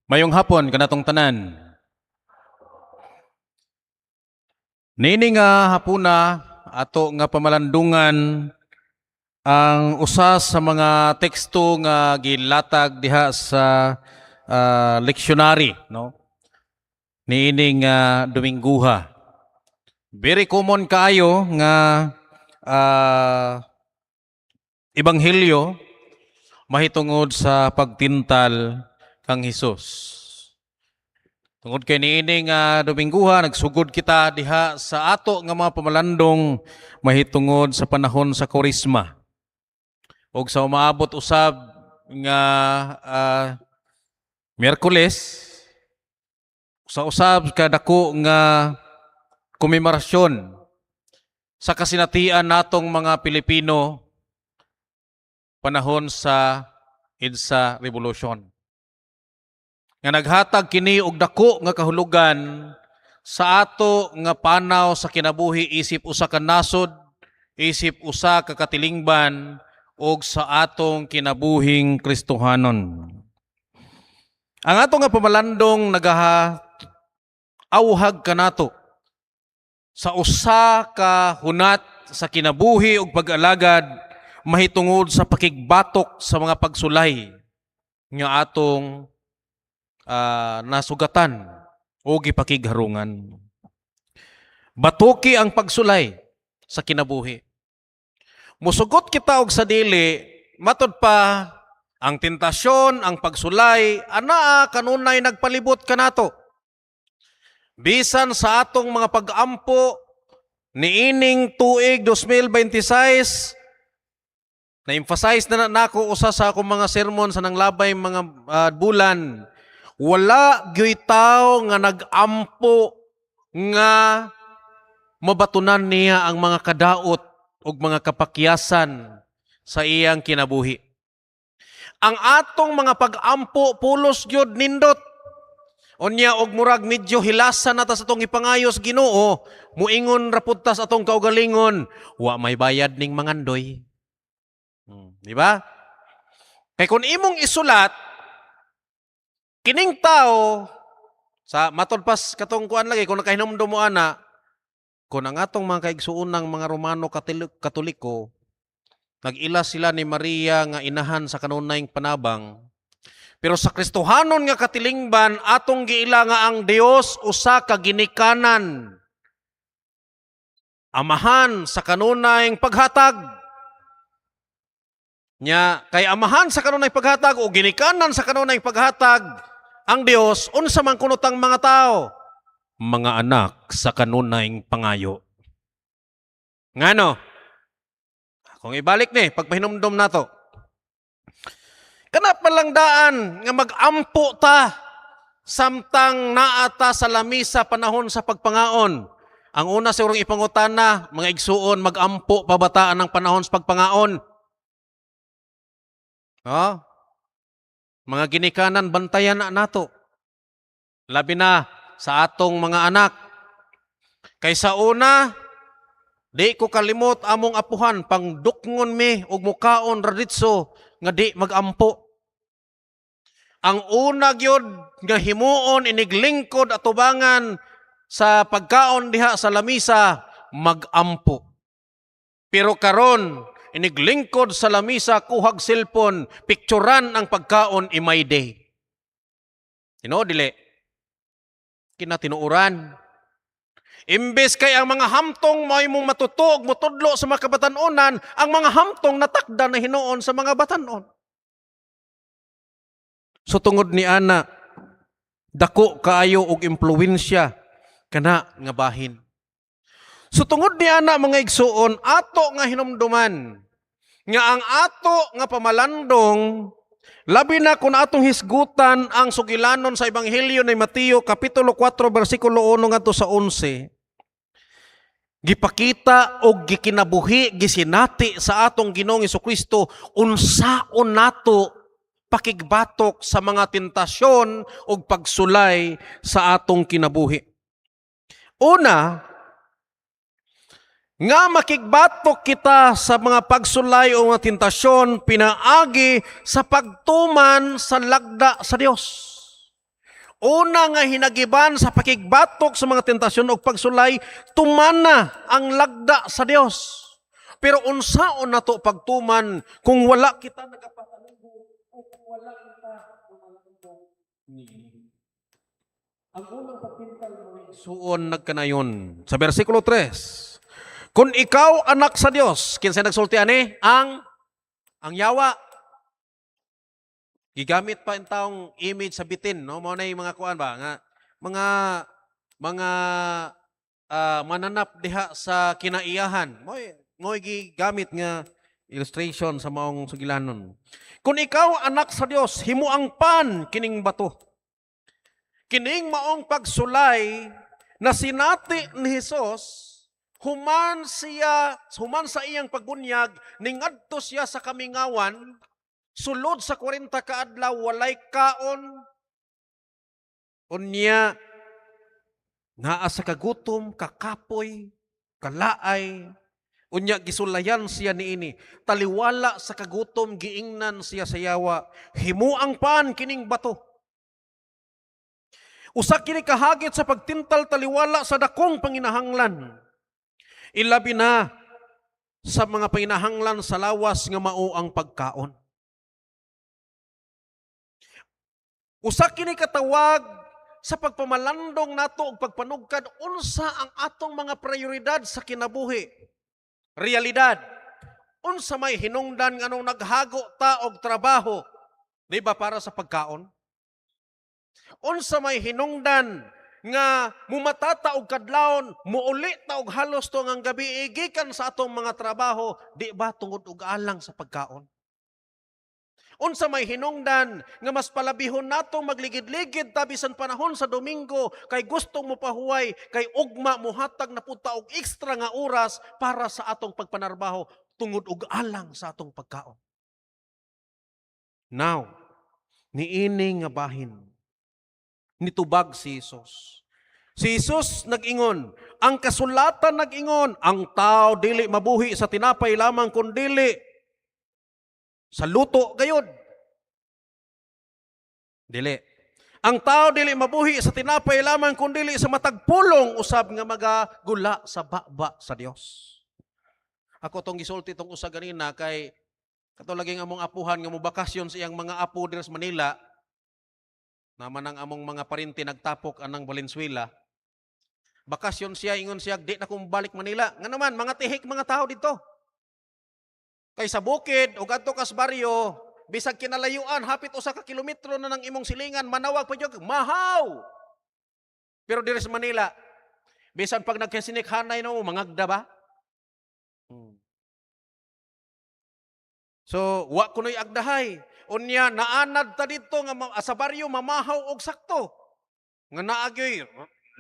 S5: Mayong hapon kanatong tanan. Nini nga hapuna, ato nga pamalandungan ang usa sa mga teksto nga gilatag diha sa lectionary, no, niining Domingguha. Very common kaayo nga ebanghelyo mahitungod sa pagtintal kang Hesus. Tungod kay niini nga Domingguha, nagsugod kita diha sa ato nga mga pamalandong mahitungod sa panahon sa Koresma. Og sa umaabot usab nga Miyerkules, sa usab kadako nga komemorasyon sa kasinatian natong mga Pilipino panahon sa EDSA Revolution, nga naghatag kini og dako nga kahulugan sa ato nga panaw sa kinabuhi isip usa ka nasod, isip usa ka katilingban og sa atong kinabuhing Kristohanon. Ang ato nga pamalandong nagaha awhag kanato sa usa ka hunat sa kinabuhi ug pag-alagad mahitungod sa pakigbatok sa mga pagsulay nga atong nasugatan o gipakigharungan. Batuki ang pagsulay sa kinabuhi. Musugot kita og sa dili, matud pa ang tentasyon, ang pagsulay, anaa kanunay nagpalibot kanato. Bisan sa atong mga pag-ampo niining tuig 2026, na-emphasize na nako usa sa akong mga sermon sa nanglabay mga bulan, wala gyuy tawo nga nag-ampo nga mabatunan niya ang mga kadaot ug mga kapakyasan sa iyang kinabuhi. Ang atong mga pag-ampo pulos gyud nindot. Unya og murag medyo hilasan na ta sa atong ipangayos Ginoo, muingon ra pud ta sa atong kaugalingon, "Wa may bayad ning mangandoy." Di ba? Kay kung imong isulat kining tao sa matod pas katong kuan lagi, kung nakahinumdum mo ana, kung ang atong mga kaigsuonang mga Romano Katoliko, nag-ila sila ni Maria nga inahan sa kanunayng panabang. Pero sa Kristohanon nga katilingban, atong giila nga ang Dios usa ka ginikanan, amahan sa kanunayng paghatag. Nya kay amahan sa kanunay paghatag o ginikanan sa kanunay paghatag ang Dios, unsa man kuno tang mga tao? Mga anak sa kanunayng pangayo. Ngano? Kung ibalik ni pagpahinumdom nato. Kana pa lang daan nga mag-ampo ta samtang naa ta sa lamisa panahon sa pagpangaon. Ang una sigurong ipangutana, mga igsuon, mag-ampo pa ba ta anang panahon sa pagpangaon? No? Mga ginikanan, bantayan na nato. Labi na sa atong mga anak. Kay sa una, di ko kalimot among apuhan, pangdukngon mi og mukaon raditso nga di magampo. Ang una gyud nga himuon iniglingkod atubangan sa pagkaon diha sa lamisa, magampo. Pero karon, iniglingkod sa lamisa, kuhag cellphone, picturan ang pagkaon, i-my day. Tinuod dili? Kinatinuoran. Imbes kay ang mga hamtong may mong matutuog, mutudlo sa mga kabatan-onan, ang mga hamtong natakda na hinuon sa mga batan-on. So tungod ni ana, dako kaayo og impluwensya kana nga bahin. So tungod ni ana, mga igsuon, ato nga hinumduman nga ang ato nga pamalandong, labi na kung atong hisgutan ang sugilanon sa Ebanghelyo ni Mateo kapitulo 4 bersikulo 1 ngadto sa 11, gipakita og gikinabuhi, gisinati sa atong Ginoong Kristo unsaon nato pakigbatok sa mga tentasyon ug pagsulay sa atong kinabuhi. Una, Nga makigbatok kita sa mga pagsulay o mga tentasyon pinaagi sa pagtuman sa lagda sa Dios. Una nga hinagiban sa pakigbatok sa mga tentasyon o pagsulay, tumana ang lagda sa Dios. Pero unsaon nato pagtuman kung wala kita nagapataligo o kung wala kita lumalambong niini? Ang unang pagtintal, mga igsuon, nagkanayon. Sa versikulo 3, "Kung ikaw anak sa Dios," kinsa nagsulti ani? Ang yawa. Gigamit pa ang taong image sa bitin, no? Mao na yung mga kuan ba nga mga mananap diha sa kinaiyahan. Mao gigamit nga illustration sa maong sugilanon. "Kung ikaw anak sa Dios, himuang pan kining bato." Kining maong pagsulay na sinati ni Hesus human sa iyang pagbunyag, ningadto siya sa kamingawan, sulod sa 40 ka adlaw walay kaon. Unya naa sa kagutom, kakapoy, kalaay. Unya gisulayan siya niini. Taliwala sa kagutom, giingnan siya sa yawa, "Himuang pan kining bato." Usa kini kahagit sa pagtintal taliwala sa dakong panginahanglan. Ilabi na sa mga panginahanglan sa lawas nga mao ang pagkaon. Usa kini katawag sa pagpamalandong nato ug pagpanugkad unsa ang atong mga prioridad sa kinabuhi. Realidad. Unsa may hinungdan nganong naghago ta og trabaho? Di ba para sa pagkaon? Unsa may hinungdan nga mumatata og kadlawon, muuli ta og halos tuang gabi gikan sa atong mga trabaho, di ba tungod og alang sa pagkaon? Unsa may hinungdan nga mas palabihon nato magligid-ligid ta bisan panahon sa Domingo kay gustong mopahuway, kay ugma muhatag na pud ta og extra nga oras para sa atong pagpanarbaho, tungod og alang sa atong pagkaon? Now, niini nga bahin, nitubag si Jesus. Si Jesus nag-ingon, ang kasulatan nag-ingon, ang tao dili mabuhi sa tinapay lamang kundili sa luto gayod. Dili. Ang tao dili mabuhi sa tinapay lamang kundili sa matag pulong usab nga magagula sa baba sa Dios. Ako tong gisulti tong usa ganina kay kato laging among apuhan nga mobakasyon sa iyang mga apo diri sa Manila, naman ang among mga parinti nagtapok anang Valenzuela. Bakasyon siya, ingon siya, "Di na kong balik Manila. Nga naman, mga tihik mga tao dito. Kay sa bukid o kadto kas baryo, bisag kinalayuan, hapit 1 ka kilometro na ng imong silingan, manawag pa jud, mahaw." Pero diri sa Manila, bisan pag nagkasinikhanay no, mangagda ba? So, wa kuno'y agdahay. Unya, naanad ta dito nga sa baryo mamahaw og sakto. Nga naagyoy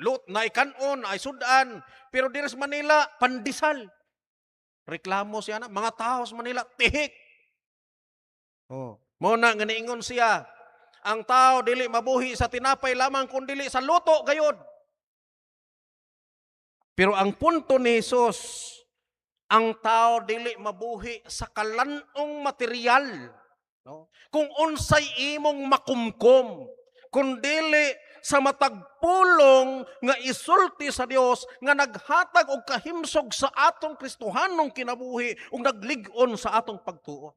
S5: lot na ikanon, ay sudan. Pero diri sa Manila, pandesal. Reklamo siya na, mga tao sa Manila, tihik. Oh. Mao na nga niingon siya, ang tao dili mabuhi sa tinapay lamang kun dili sa luto gayod. Pero ang punto ni Jesus, ang tao dili mabuhi sa kalan-ong material. No? Kung unsay imong makumkom, kun dili sa matag pulong nga isulti sa Dios nga naghatag og kahimsog sa atong Kristohanong kinabuhi ug naglig-on sa atong pagtuo.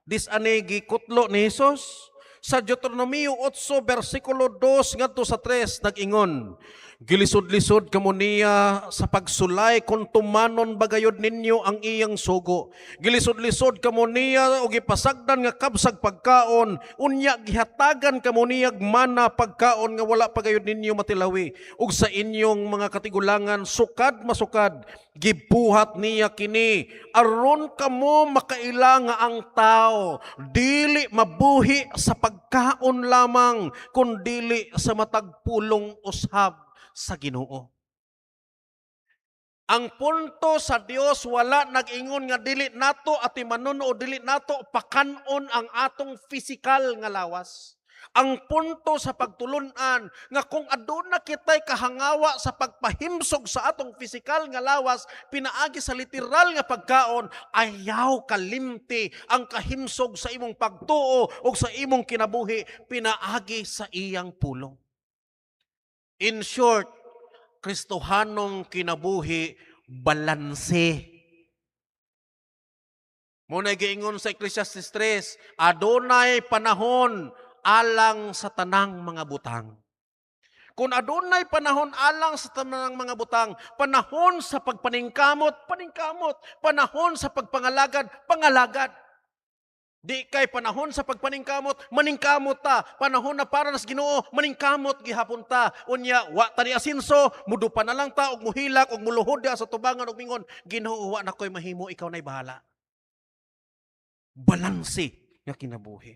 S5: Dis-ani gikutlo ni Jesus sa Deuteronomio 8 versikulo 2 ngadto sa 3, nag-ingon, "Gilisod-lisod kamo niya sa pagsulay kung tumanon bagayod ninyo ang iyang sugo. Gilisod-lisod kamo niya og gipasagdan nga kabsag pagkaon, unya gihatagan kamo niya mana, pagkaon nga wala pagayod ninyo matilawi ug sa inyong mga katigulangan sukad masukad. Gibuhat niya kini aron kamo makaila nga ang tao dili mabuhi sa pagkaon lamang kundili sa matag pulong usab sa Ginoo." Ang punto sa Dios, wala nag-ingon nga dili nato atimanon o dili nato pakanon ang atong physical nga lawas. Ang punto sa pagtulunan nga kung aduna kitay kahangawa sa pagpahimsog sa atong pisikal nga lawas pinaagi sa literal nga pagkaon, ayaw kalimti ang kahimsog sa imong pagtuo o sa imong kinabuhi pinaagi sa iyang pulong. In short, Kristohanong kinabuhi, balanse. Mao giingon sa Ecclesiastes 3, adunay panahon alang sa tanang mga butang. Kung adunay panahon alang sa tanang mga butang, panahon sa pagpaningkamot, paningkamot, panahon sa pagpangalagad, pangalagad. Di kay panahon sa pagpaningkamot, maningkamot ta. Panahon na para nas Ginoo, maningkamot gihapon ta. Unya, wa ta ni asinso, mudupa na lang ta og muhilak og muluhod sa tubangan og mingon, "Ginoo, wa na ko'y mahimo, ikaw na'y bahala." Balanse nga kinabuhi.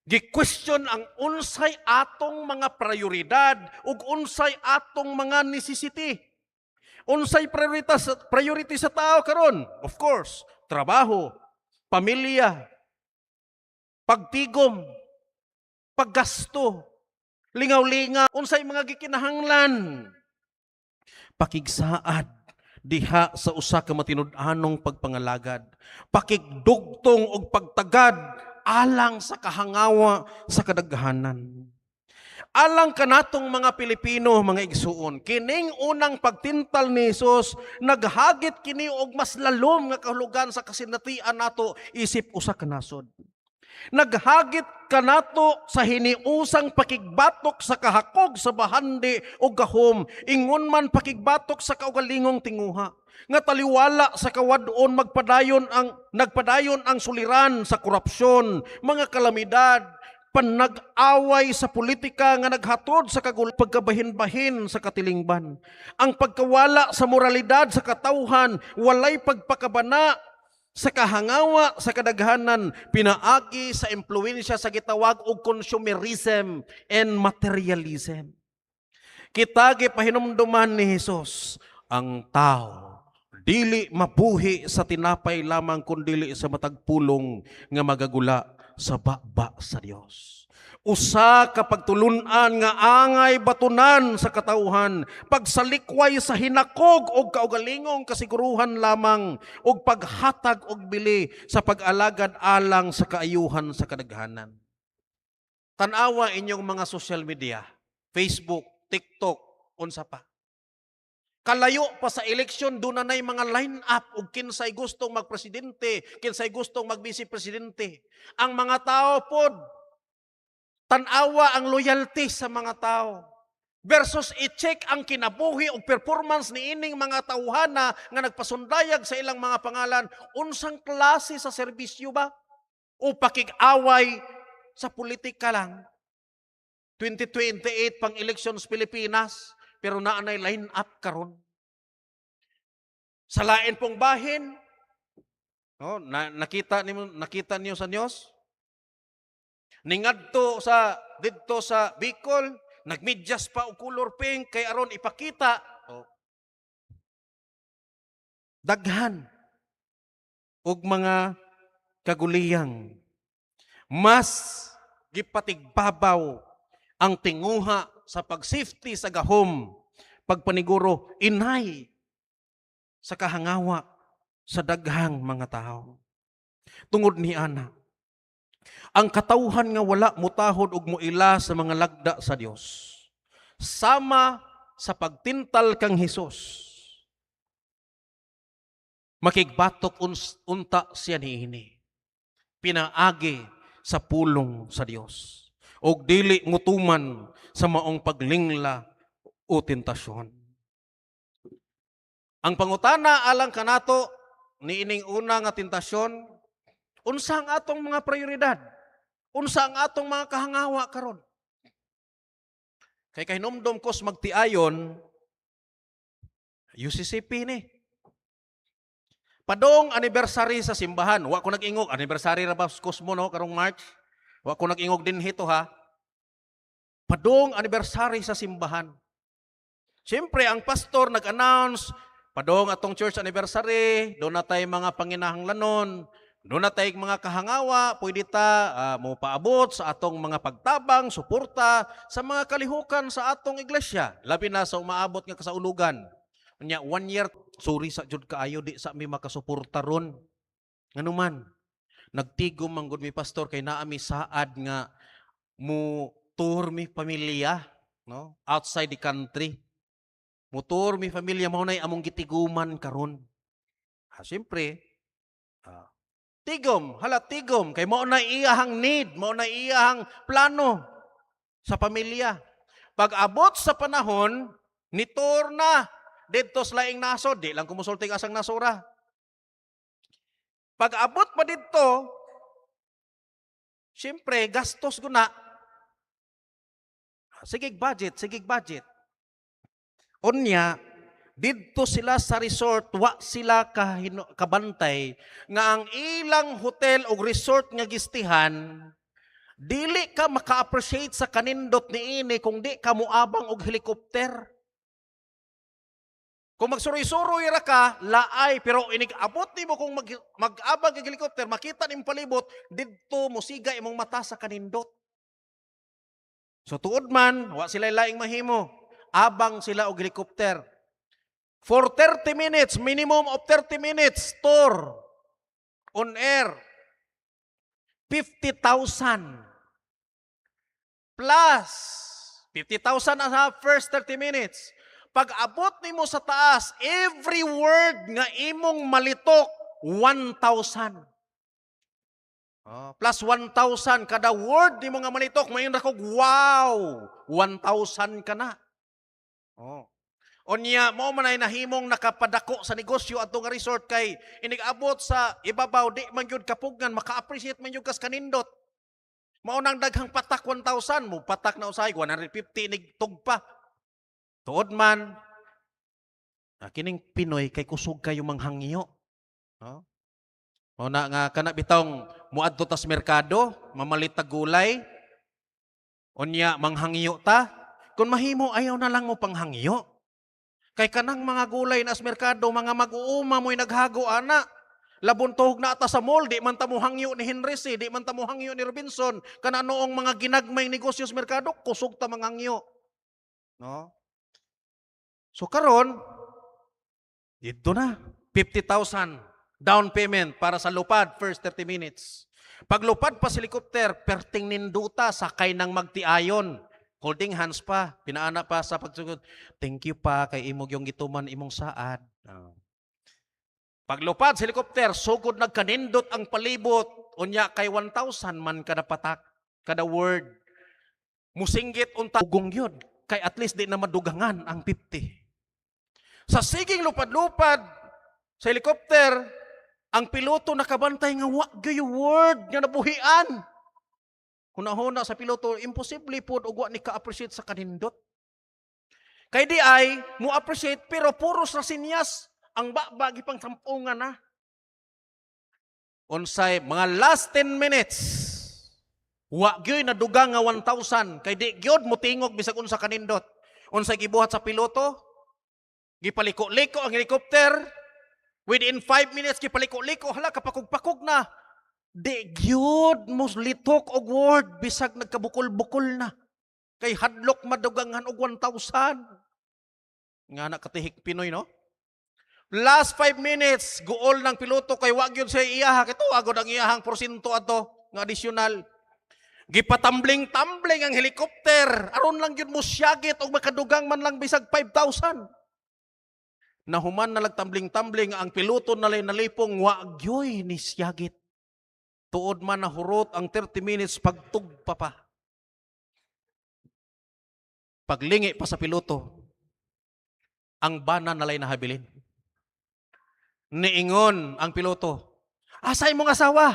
S5: Gi-question ang unsay atong mga prioridad ug unsay atong mga necessity. Unsay priority sa tao karon? Of course, trabaho, pamilya, pagtigom, paggasto, lingaw-lingaw, unsay mga gikinahanglan. Pakigsaad diha sa usa ka matinud-anong pagpangalagad. Pakigdugtong og pagtagad alang sa kahangawa sa kadaghanan. Alang kanatong mga Pilipino, mga igsuon, kining unang pagtintal ni Jesus, naghagit kini og mas lalom nga kahulugan sa kasinatian nato isip usa ka nasod. Naghagit kanato sa hiniusang pakigbatok sa kahakog sa bahandi o gahom, ingon man pakigbatok sa kaugalingong tinguha nga taliwala sa kawad-on nagpadayon ang suliran sa korupsyon, mga kalamidad, panag-away sa politika nga naghatod sa kagul pagkabahin-bahin sa katilingban. Ang pagkawala sa moralidad sa katawhan, walay pagpakabana sa kahangawa sa kadaghanan pinaagi sa impluwensya sa gitawag og consumerism and materialism. Kita gipahinumduman ni Hesus, ang tao dili mabuhi sa tinapay lamang kundili sa matag pulong nga magagula sa baba sa Dios. Usa ka pagtulun-an nga angay batunan sa katawhan, pagsalikway sa hinakog og kaugalingong kasiguruhan lamang ug paghatag og bili sa pag-alagad alang sa kaayuhan sa kadaghanan. Tan-awa inyong mga social media, Facebook, TikTok, unsa pa. Kalayo pa sa eleksyon, doon na na'y mga line-up og kinsay gustong magpresidente, kinsay gustong mag-vice presidente. Ang mga tao pod, tan-awa ang loyalty sa mga tao versus i-check ang kinabuhi o performance ni ining mga tawhana nga nagpasundayag sa ilang mga pangalan, unsang klase sa serbisyo ba? O pakig-away sa politika lang. 2028 pang elections Pilipinas, pero naa nay line up karon. Sa lain pong bahin, no, nakita niyo sa news? Ningadto sa didto sa Bicol, nagmedyas pa og color pink kay aron ipakita. Oh. Daghan og mga kaguliyang mas gipatigbabaw ang tinguha sa pag-safety sa gahom, pagpaniguro inay sa kahangawa sa daghang mga tao. Tungod ni ana, ang katawhan nga wala mutahod og muila sa mga lagda sa Dios, sama sa pagtintal kang Hesus, makigbatok unta siya niini pinaagi sa pulong sa Dios og dili mutuman sa maong paglingla o tentasyon. Ang pangutana alang kanato niining una nga tentasyon, unsa ang atong mga prioridad? Unsa ang atong mga kahangawa karon? Kay kahinumdom kos magtiayon, UCCP ni. Padong anniversary sa simbahan, wa ko nag-ingog, anniversary ra ba Cosmo, no, karong March? Wa ko nag-ingog din hito ha. Padong anniversary sa simbahan. Siyempre, ang pastor nag-announce, padong atong church anniversary, doon na tayo mga panginahanglanon. Doon na tayong mga kahangawa, pwede ta mo paabot sa atong mga pagtabang, suporta sa mga kalihukan sa atong iglesia. Labi na sa umaabot nga kasaulugan. Unya, one year, sorry sa jud kaayo, di sa mi makasuporta ron. Nganuman, nagtigom man gud mi, pastor, kay naa mi saad nga mo tour mi pamilya, no, outside the country. Mo tour mi pamilya, mao nay among gitiguman karon. Siyempre, tigom, hala tigom, kay mao na iyahang need, mao na iyahang plano sa pamilya. Pag abot sa panahon, ni tour na didto sa laing nasod, di lang kumusulting asang nasura. Pag abot pa didto, siyempre, gastos guna. Sige budget, sige budget. Unya, didto sila sa resort, wa sila kabantay nga ang ilang hotel o resort nga gistihan, dili ka maka-appreciate sa kanindot niini kung di ka muabang og helicopter. Kung magsuroy-suroy ra ka, laay, pero inig abot nimo kung mag-abang og helicopter, makita nimong palibot, didto mosiga imong mata sa kanindot. So tuod man, wa sila laing mahimo. Abang sila og helicopter. For 30 minutes, minimum of 30 minutes, tour on air. 50,000. Plus, 50,000 ang sa first 30 minutes. Pag abot nimo sa taas, every word nga imong malitok, 1,000. Plus 1,000 kada word nimo nga malitok, mayon ra kog wow, 1,000 ka na. Oh. Unya, mao man ay nahimong nakapadako sa negosyo adto nga resort kay inig-abot sa ibabaw di man gyud kapugngan, maka-appreciate man gyud kas kanindot. Mao nang daghang patak 1,000 mo patak na usahay 150 inig tugpa. Tuod man kining Pinoy kay kusog kayo manghangyo. No? Mao na nga kana bitawng muadto tas merkado, mamalit tag gulay. Unya manghangyo ta. Kung mahimo ayaw na lang mo panghangyo. Kay kanang mga gulay na sa merkado, mga mag-uuma mo'y naghago ana. Labon tuhog na ata sa mall, di man ta mo hangyo ni Henry C, di man ta mo hangyo ni Robinson. Kana noong mga ginagmay negosyo sa merkado, kusog ta manghangyo. No? So karon, dito na, 50,000 down payment para sa lupad, first 30 minutes. Paglupad pa sa helicopter, perting ninduta, sakay ng magtiayon. Holding hands pa, pinaana pa sa pagsugod. Thank you pa kay imong yung gituman imong saad. Paglupad sa helicopter, sugod nagkanindot ang palibot. Unya kay 1,000 man kada patak, kada word. Musinggit unta ugong yun. Kay at least di na madugangan ang 50. Sa siging lupad-lupad sa helicopter, ang piloto nakabantay nga wa gyud word nga nabuhian. Hunahuna sa piloto, imposible pod og wa ni ka-appreciate sa kanindot. Kay di ay mo appreciate pero puros ra sinyas ang baba gipang sampungan na. Unsay mga last 10 minutes, wa gyud nadugang nga 1,000 kay di gyud motingog bisag unsa kanindot. Unsay gibuhat sa piloto? Gipaliko-liko ang helicopter. Within 5 minutes gipaliko-liko, hala kapakog-pakog na. Di gyud mo litok og word bisag nagkabukol-bukol na. Kay hadlok madugangan og 1,000. Nga na katihik Pinoy, no? Last 5 minutes, guol ng piloto kay wa gyud siya iyaha. Kay tuwa ang iyahang porsyento ato nga additional. Gipatambling-tambling ang helicopter. Aron lang gyud mo siyagit og makadugang man lang bisag 5,000. Nahuman na lagtambling-tambling ang piloto na nalipong wa gyoy ni siyagit. Tuod man na hurot ang 30 minutes pagtugpa pa. Paglingi pa sa piloto, ang bana nalay nahabilin. Niingon ang piloto, "Asa imong asawa?"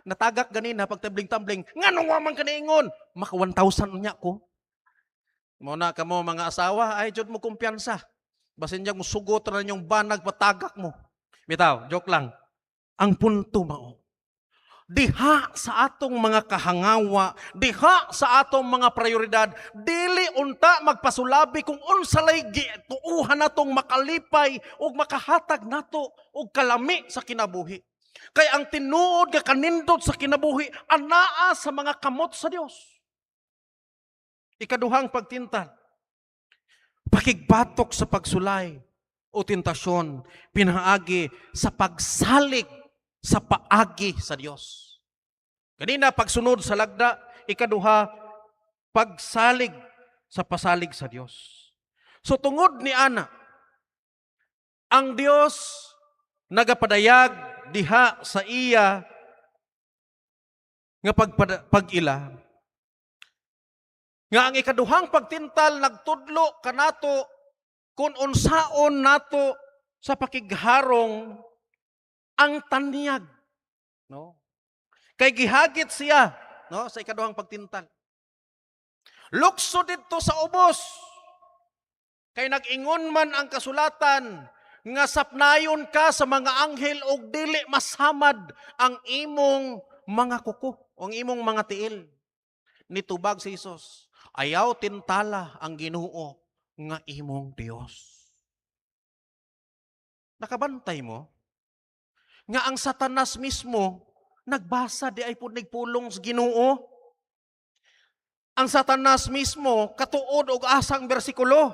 S5: Natagak ganina pagtambling-tambling, nganong wa man ka niingon? Maka 1,000 unya ko. Mao na kamo mga asawa, ay jud mo kumpiyansa. Basin mo sugot ra ninyong banag patagak mo. Bitaw, joke lang. Ang punto mao, diha sa atong mga kahangawa, diha sa atong mga prioridad, dili unta magpasulabi kung unsa lay gituuhan natong makalipay ug makahatag nato og kalami sa kinabuhi. Kay ang tinuod nga kanindot sa kinabuhi anaa sa mga kamot sa Dios. Ikaduhang pagtintal. Pakigbatok sa pagsulay o tentasyon pinaagi sa pagsalig sa paagi sa Dios. Kanina, pagsunod sa lagda, ikaduha, pagsalig sa pasalig sa Dios. So tungod ni ana, ang Dios nagapadayag diha sa iya nga pag-ila nga ang ikaduhang pagtintal nagtudlo kanato kung unsaon nato sa pakigharong ang tanyag, no? Kay gihagit siya, no, sa ikaduhang pagtintal. Lukso didto sa ubos. Kay nag-ingon man ang kasulatan nga sapnayon ka sa mga anghel og dili masamad ang imong mga kuko o ang imong mga tiil. Nitubag si Jesus, "Ayaw tintala ang Ginoo nga imong Dios." Nakabantay mo nga ang Satanas mismo nagbasa diay pud pulong sa Ginoo. Ang Satanas mismo katuod og asang bersikulo.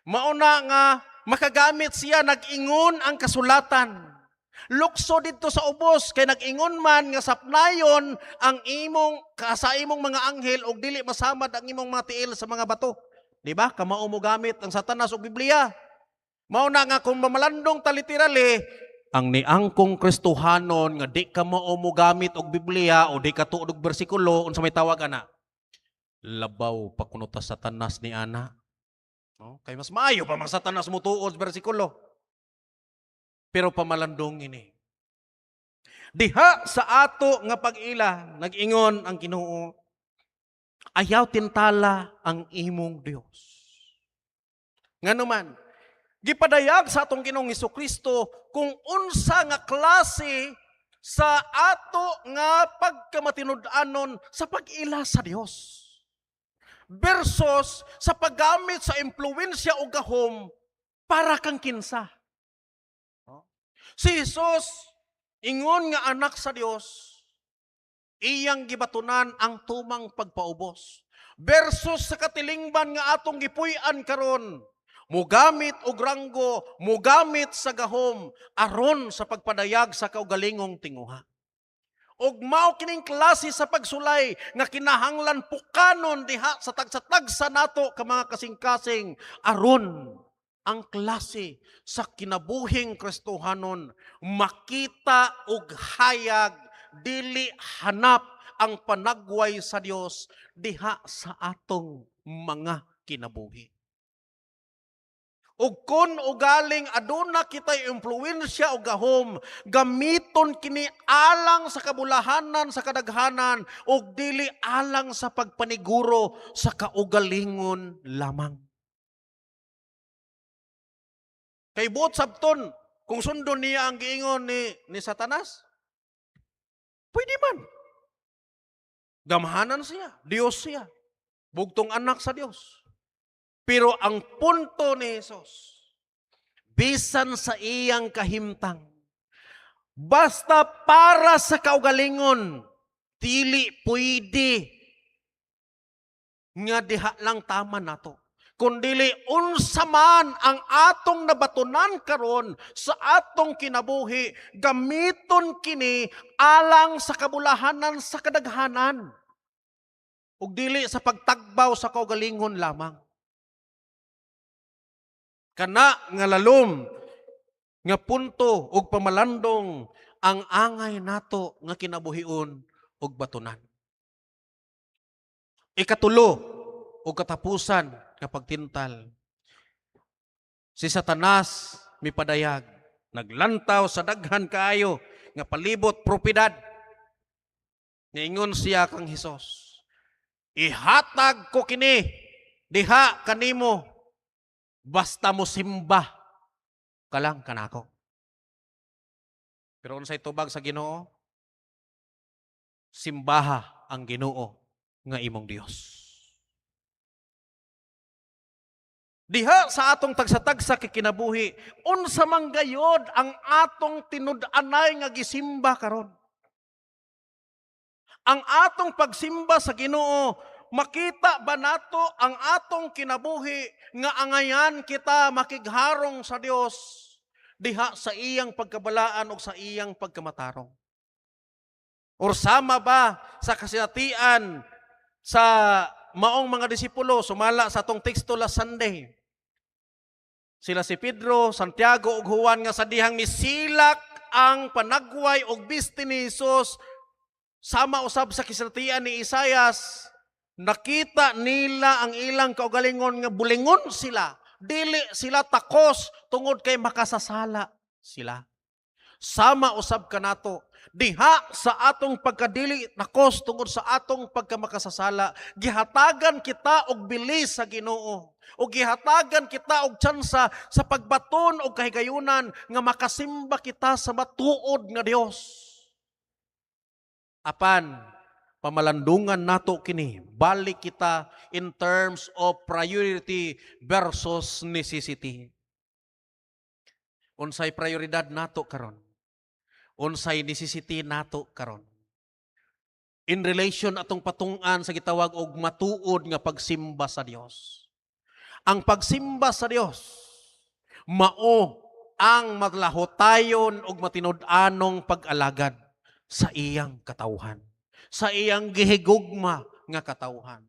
S5: Mauna nga makagamit siya, nag-ingon ang kasulatan. Lukso didto sa ubos kay nag-ingon man nga sapnayon ang imong ka sa imong mga anghel og dili masamad ang imong mga tiil sa mga bato. Di ba? Kamao mo gamit ang Satanas og Biblia. Mao na nga kung mamalandong ta literally, ang niangkong Kristohanon nga di ka mao mo gamit og Biblia o di ka tuod og bersikulo, unsa may tawag ana? Labaw pa kuno ta Satanas ni ana. No? Kay mas maayo pa mang Satanas mo tuod sa bersikulo. Pero pamalandong ini. Diha sa ato nga pag-ila, nag-ingon ang Ginoo, "Ayaw tintala ang imong Dios." Ngano man, gipadayag sa atong Ginoong Kristo kung unsa nga klase sa ato nga pagkamatinud-anon sa pag-ila sa Dios versus sa paggamit sa impluwensya o gahom para kang kinsa. Si Jesus, ingon nga anak sa Dios, iyang gibatunan ang tumang pagpaubos. Versus sa katilingban nga atong gipuy-an karon, mugamit og ranggo, mugamit sa gahom aron sa pagpadayag sa kaugalingong tinguha. Og mao kining klase sa pagsulay nga kinahanglan pukanon diha sa tagsa-tagsa nato ka mga kasing-kasing aron ang klase sa kinabuhing Kristohanon makita og hayag, dili hanap ang panagway sa Dios diha sa atong mga kinabuhi. Ug kun ugaling aduna kitay impluwensya o gahom, gamiton kini alang sa kabulahanan sa kadaghanan ug dili alang sa pagpaniguro sa kaugalingon lamang. Kay buot sabton, kung sundon niya ang giingon ni Satanas, pwede man. Gamhanan siya, Dios siya, bugtong anak sa Dios. Pero ang punto ni Jesus, bisan sa iyang kahimtang, basta para sa kaugalingon, dili pwede nga diha lang tama nato. Kundili unsa man ang atong nabatunan karon sa atong kinabuhi, gamiton kini alang sa kabulahanan sa kadaghanan. Ug dili sa pagtagbaw sa kaugalingon lamang. Kana nga lalom nga punto ug pamalandong ang angay nato nga kinabuhion ug batunan. Ikatulo ug katapusan nga pagtintal. Si Satanas mipadayag, naglantaw sa daghan kaayo nga palibot propiedad. Niingon siya kang Hesus, "Ihatag ko kini diha kanimo basta mo simba ka lang kanako." Pero unsay tubag sa Ginoo? "Simbaha ang Ginoo nga imong Dios." Diha sa atong tagsa-tagsa kinabuhi, unsa man gayod ang atong tinud-anay nga gisimba karon? Ang atong pagsimba sa Ginoo, makita ba nato ang atong kinabuhi nga angayan kita makigharong sa Dios diha sa iyang pagkabalaan o sa iyang pagkamatarong? Or sama ba sa kasinatian sa maong mga disipulo sumala sa atong teksto last Sunday? Sila si Pedro, Santiago ug Juan nga sa dihang misilak ang panagway og bisti ni Hesus, sama usab sa kasinatian ni Isayas, nakita nila ang ilang kaugalingon nga bulingon sila, dili sila takos tungod kay makasasala sila. Sama usab kanato diha sa atong pagkadili takos tungod sa atong pagkamakasasala, gihatagan kita og bilis sa Ginoo, o gihatagan kita og tsansa sa pagbaton og kahigayunan nga makasimba kita sa matuod nga Dios. Apan pamalandungan nato kini, balik kita in terms of priority versus necessity. Unsay prioridad nato karon? Unsay necessity nato karon? In relation atong patung-an sa gitawag og matuod nga pagsimba sa Dios. Ang pagsimba sa Dios mao ang matlahotayon og matinud-anong pag-alagad sa iyang katawhan, sa iyang gihigugma nga katawhan.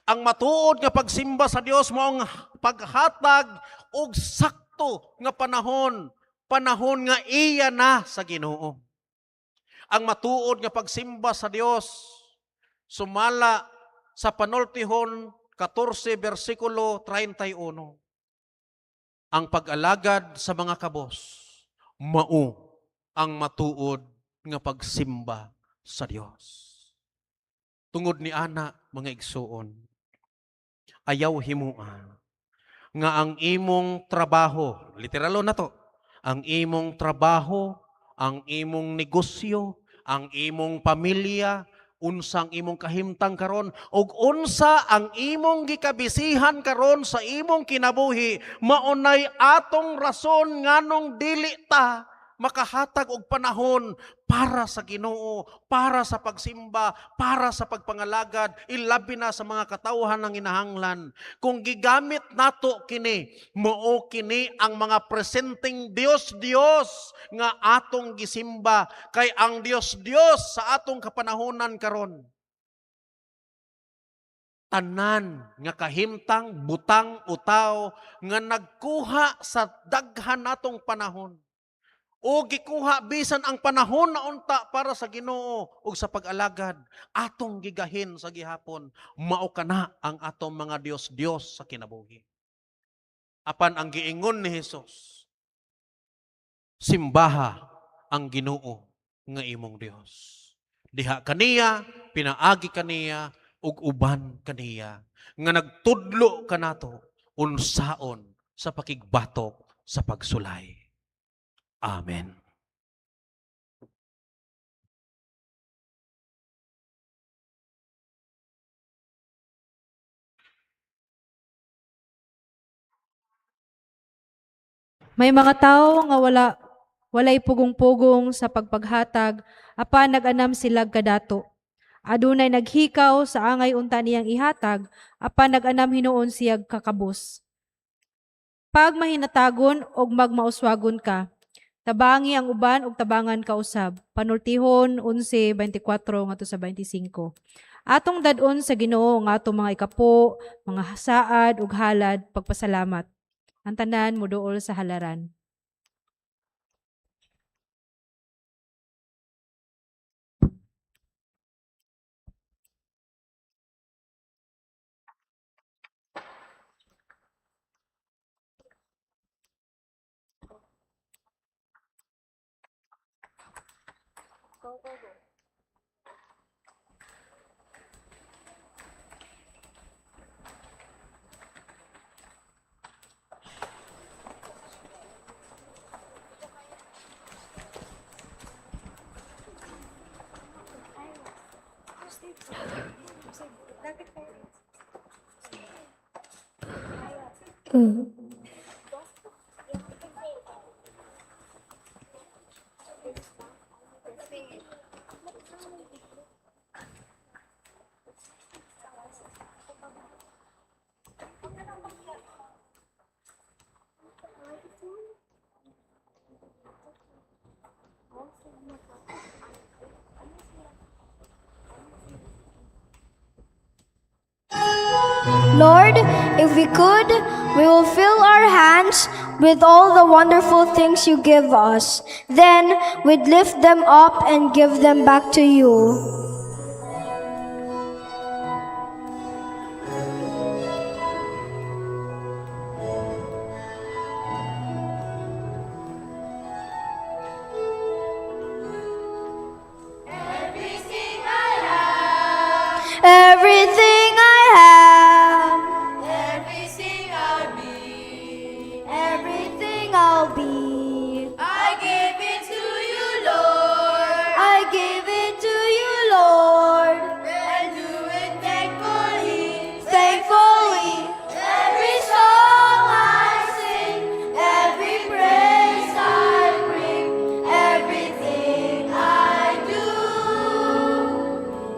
S5: Ang matuod nga pagsimba sa Dios mao ang paghatag og sakto nga panahon, panahon nga iya na sa Ginoo. Ang matuod nga pagsimba sa Dios sumala sa Panultihon 14 versikulo 31. Ang pag-alagad sa mga kabos mao ang matuod nga pagsimba sa Dios. Tungod ni ana, mga igsuon, ayaw himua nga ang imong trabaho, literalo na to, ang imong trabaho, ang imong negosyo, ang imong pamilya, unsang imong kahimtang karon, ug unsa ang imong gikabisihan karon sa imong kinabuhi, maunay atong rason nganong dili ta makahatag og panahon para sa Ginoo, para sa pagsimba, para sa pagpangalagad, ilabi na sa mga katawhan ng inahanglan. Kung gigamit nato kini, mao kini ang mga presenting Dios-Dios nga atong gisimba, kay ang Dios-Dios sa atong kapanahonan karon, tanan nga kahimtang, butang o tawo nga nagkuha sa daghan natong panahon, o gikuha bisan ang panahon na unta para sa Ginoo ug sa pag-alagad, atong gigahin sa gihapon, mao kana ang atong mga Dios-Dios sa kinabuhi. Apan ang giingon ni Hesus, simbaha ang Ginoo nga imong Dios. Diha kaniya, pinaagi kaniya ug uban kaniya nga nagtudlo kanato unsaon sa pakigbatok sa pagsulay. Amen.
S2: May mga tawo nga walay pugong-pugong sa pagpaghatag, apan nag-anam sila kadato. Adunay naghikaw sa angay unta niyang ihatag, apan nag-anam hinuon siyag kakabos. Pag mahinatagon og magmauswagon ka, tabangi ang uban og tabangan ka usab. Panultihon 11:24 ngadto sa 25. Atong dad-on sa Ginoo ang atong mga ikapo, mga saad ug halad pagpasalamat. Ang tanan moduol sa halaran.
S6: Lord, if we could, we will fill our hands with all the wonderful things you give us. Then we'd lift them up and give them back to you. Everything I have,
S3: Everything I be,
S6: everything I'll be,
S3: I give it to you, Lord,
S6: I give it to you, Lord.
S3: And do it thankfully.
S6: Thankfully, every song I sing, every praise I bring, everything I do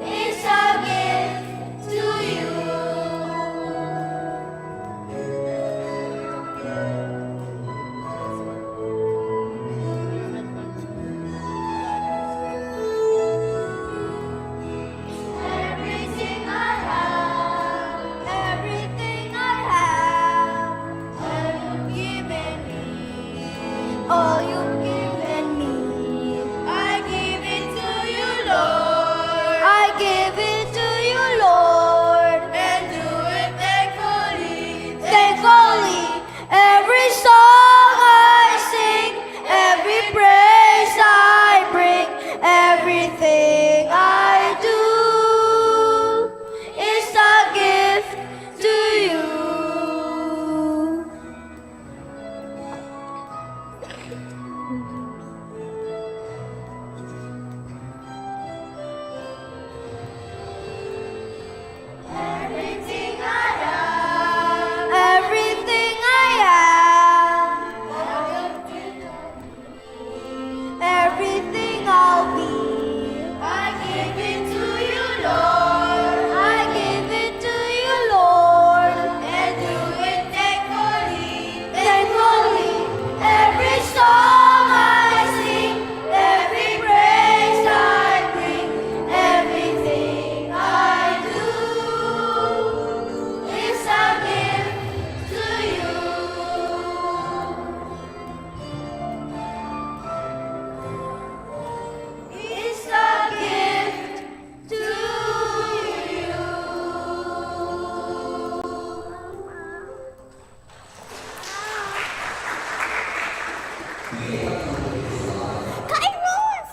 S6: is a gift to you. Everything I have, everything I have, all you've given me, all you've given me,
S3: I give it to you, Lord,
S6: I give it to you, Lord.
S3: And do it thankfully.
S6: Thankfully, every song I sing, every praise I bring, everything I do is a gift to you.
S3: Everything I have,
S6: Everything I am, everything I'll be,
S3: I give it to you, Lord,
S6: I give it to you, Lord.
S3: And do it thankfully.
S6: Thankfully, every song I sing, every praise I bring, everything I do
S3: is a gift to you.
S6: Is a gift to you. Kairos!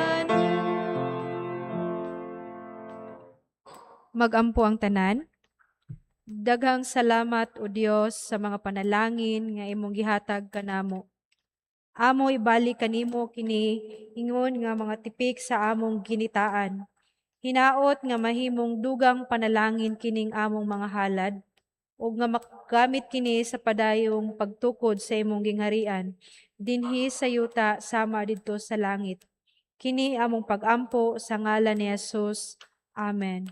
S2: Panalangin mo. Magampo ang tanan. Daghang salamat, O Dios, sa mga panalangin nga imong gihatag kanamo. Amo ibalik kanimo kini ingon nga mga tipik sa among ginitaan. Hinaot nga mahimong dugang panalangin kining among mga halad ug nga magamit kini sa padayong pagtukod sa imong gingharian dinhi sa yuta sama didto sa langit. Kini among pagampo sa ngalan ni Jesus. Amen.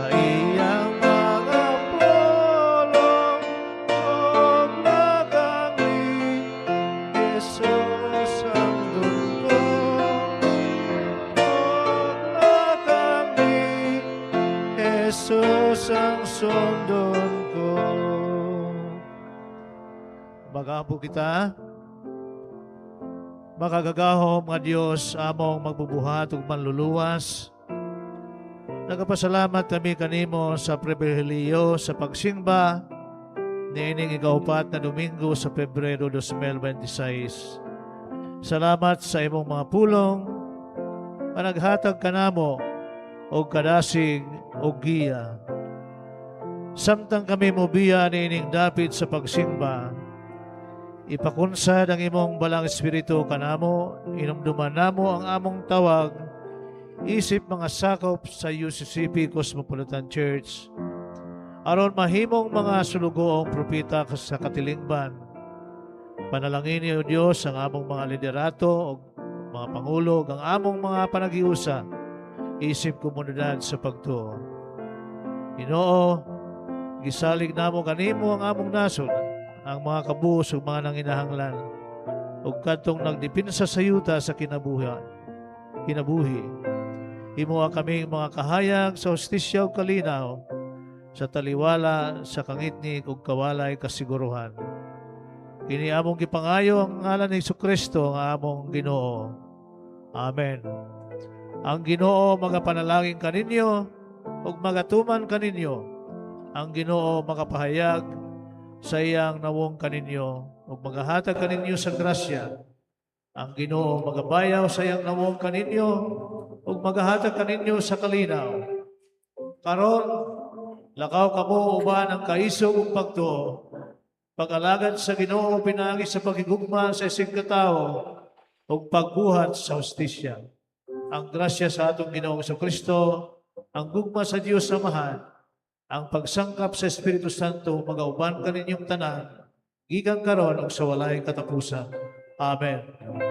S1: Sa iyang mga pulong ug lakang ni Jesus ang dulong ug lakang ni Jesus ang sundon ko. Mag-ampo kita. Makagagahom nga Dios, among magbubuhat ug manluluwas. Nagapasalamat kami kanimo sa pribilehiyo sa pagsimba niining ikaupat na Domingo sa Pebrero 2026. Salamat sa imong mga pulong nga naghatag kanamo og kadasig og giya. Samtang kami mobiya niining dapit sa pagsimba, ipakunsad ang imong Balaang Espiritu kanamo, inumduman namo ang among tawag isip mga sakop sa UCCP Cosmopolitan Church aron mahimong mga sulugoong propeta sa katilingban. Panalangini, O Dios, ang among mga liderato o mga pangulo ug ang among mga panaghiusa isip komunidad sa pagtuo. Ginoo, gisalig namo kanimo ang among nasod, ang mga kabus ug mga nanginahanglan ug kadtong nagdepensa sa yuta sa kinabuhi. Himoa kaming mga kahayag sa hustisya ug kalinaw, sa taliwala sa kangitngit ug kawalay kasiguruhan. Kini among gipangayo ang ngalan ni Kristo ang among Ginoo. Amen. Ang Ginoo magapanalangin kaninyo ug magatuman kaninyo. Ang Ginoo makapahayag sa iyang nawong kaninyo ug magahatag kaninyo sa grasya. Ang Ginoo magabayaw sa iyang nawong kaninyo ug magahatag kaninyo sa kalinaw. Karon, lakaw kamo uban ang kaisog ug pagtuo. Pag-alagad sa Ginoo pinaagi sa paghigugma sa isigkatawo ug pagbuhat sa hustisya. Ang grasya sa atong Ginoong Kristo, ang gugma sa Dios Amahan, ang pagsangkap sa Espiritu Santo magauban kaninyong tanan, gikan karon ug sa walay katapusan. Amen.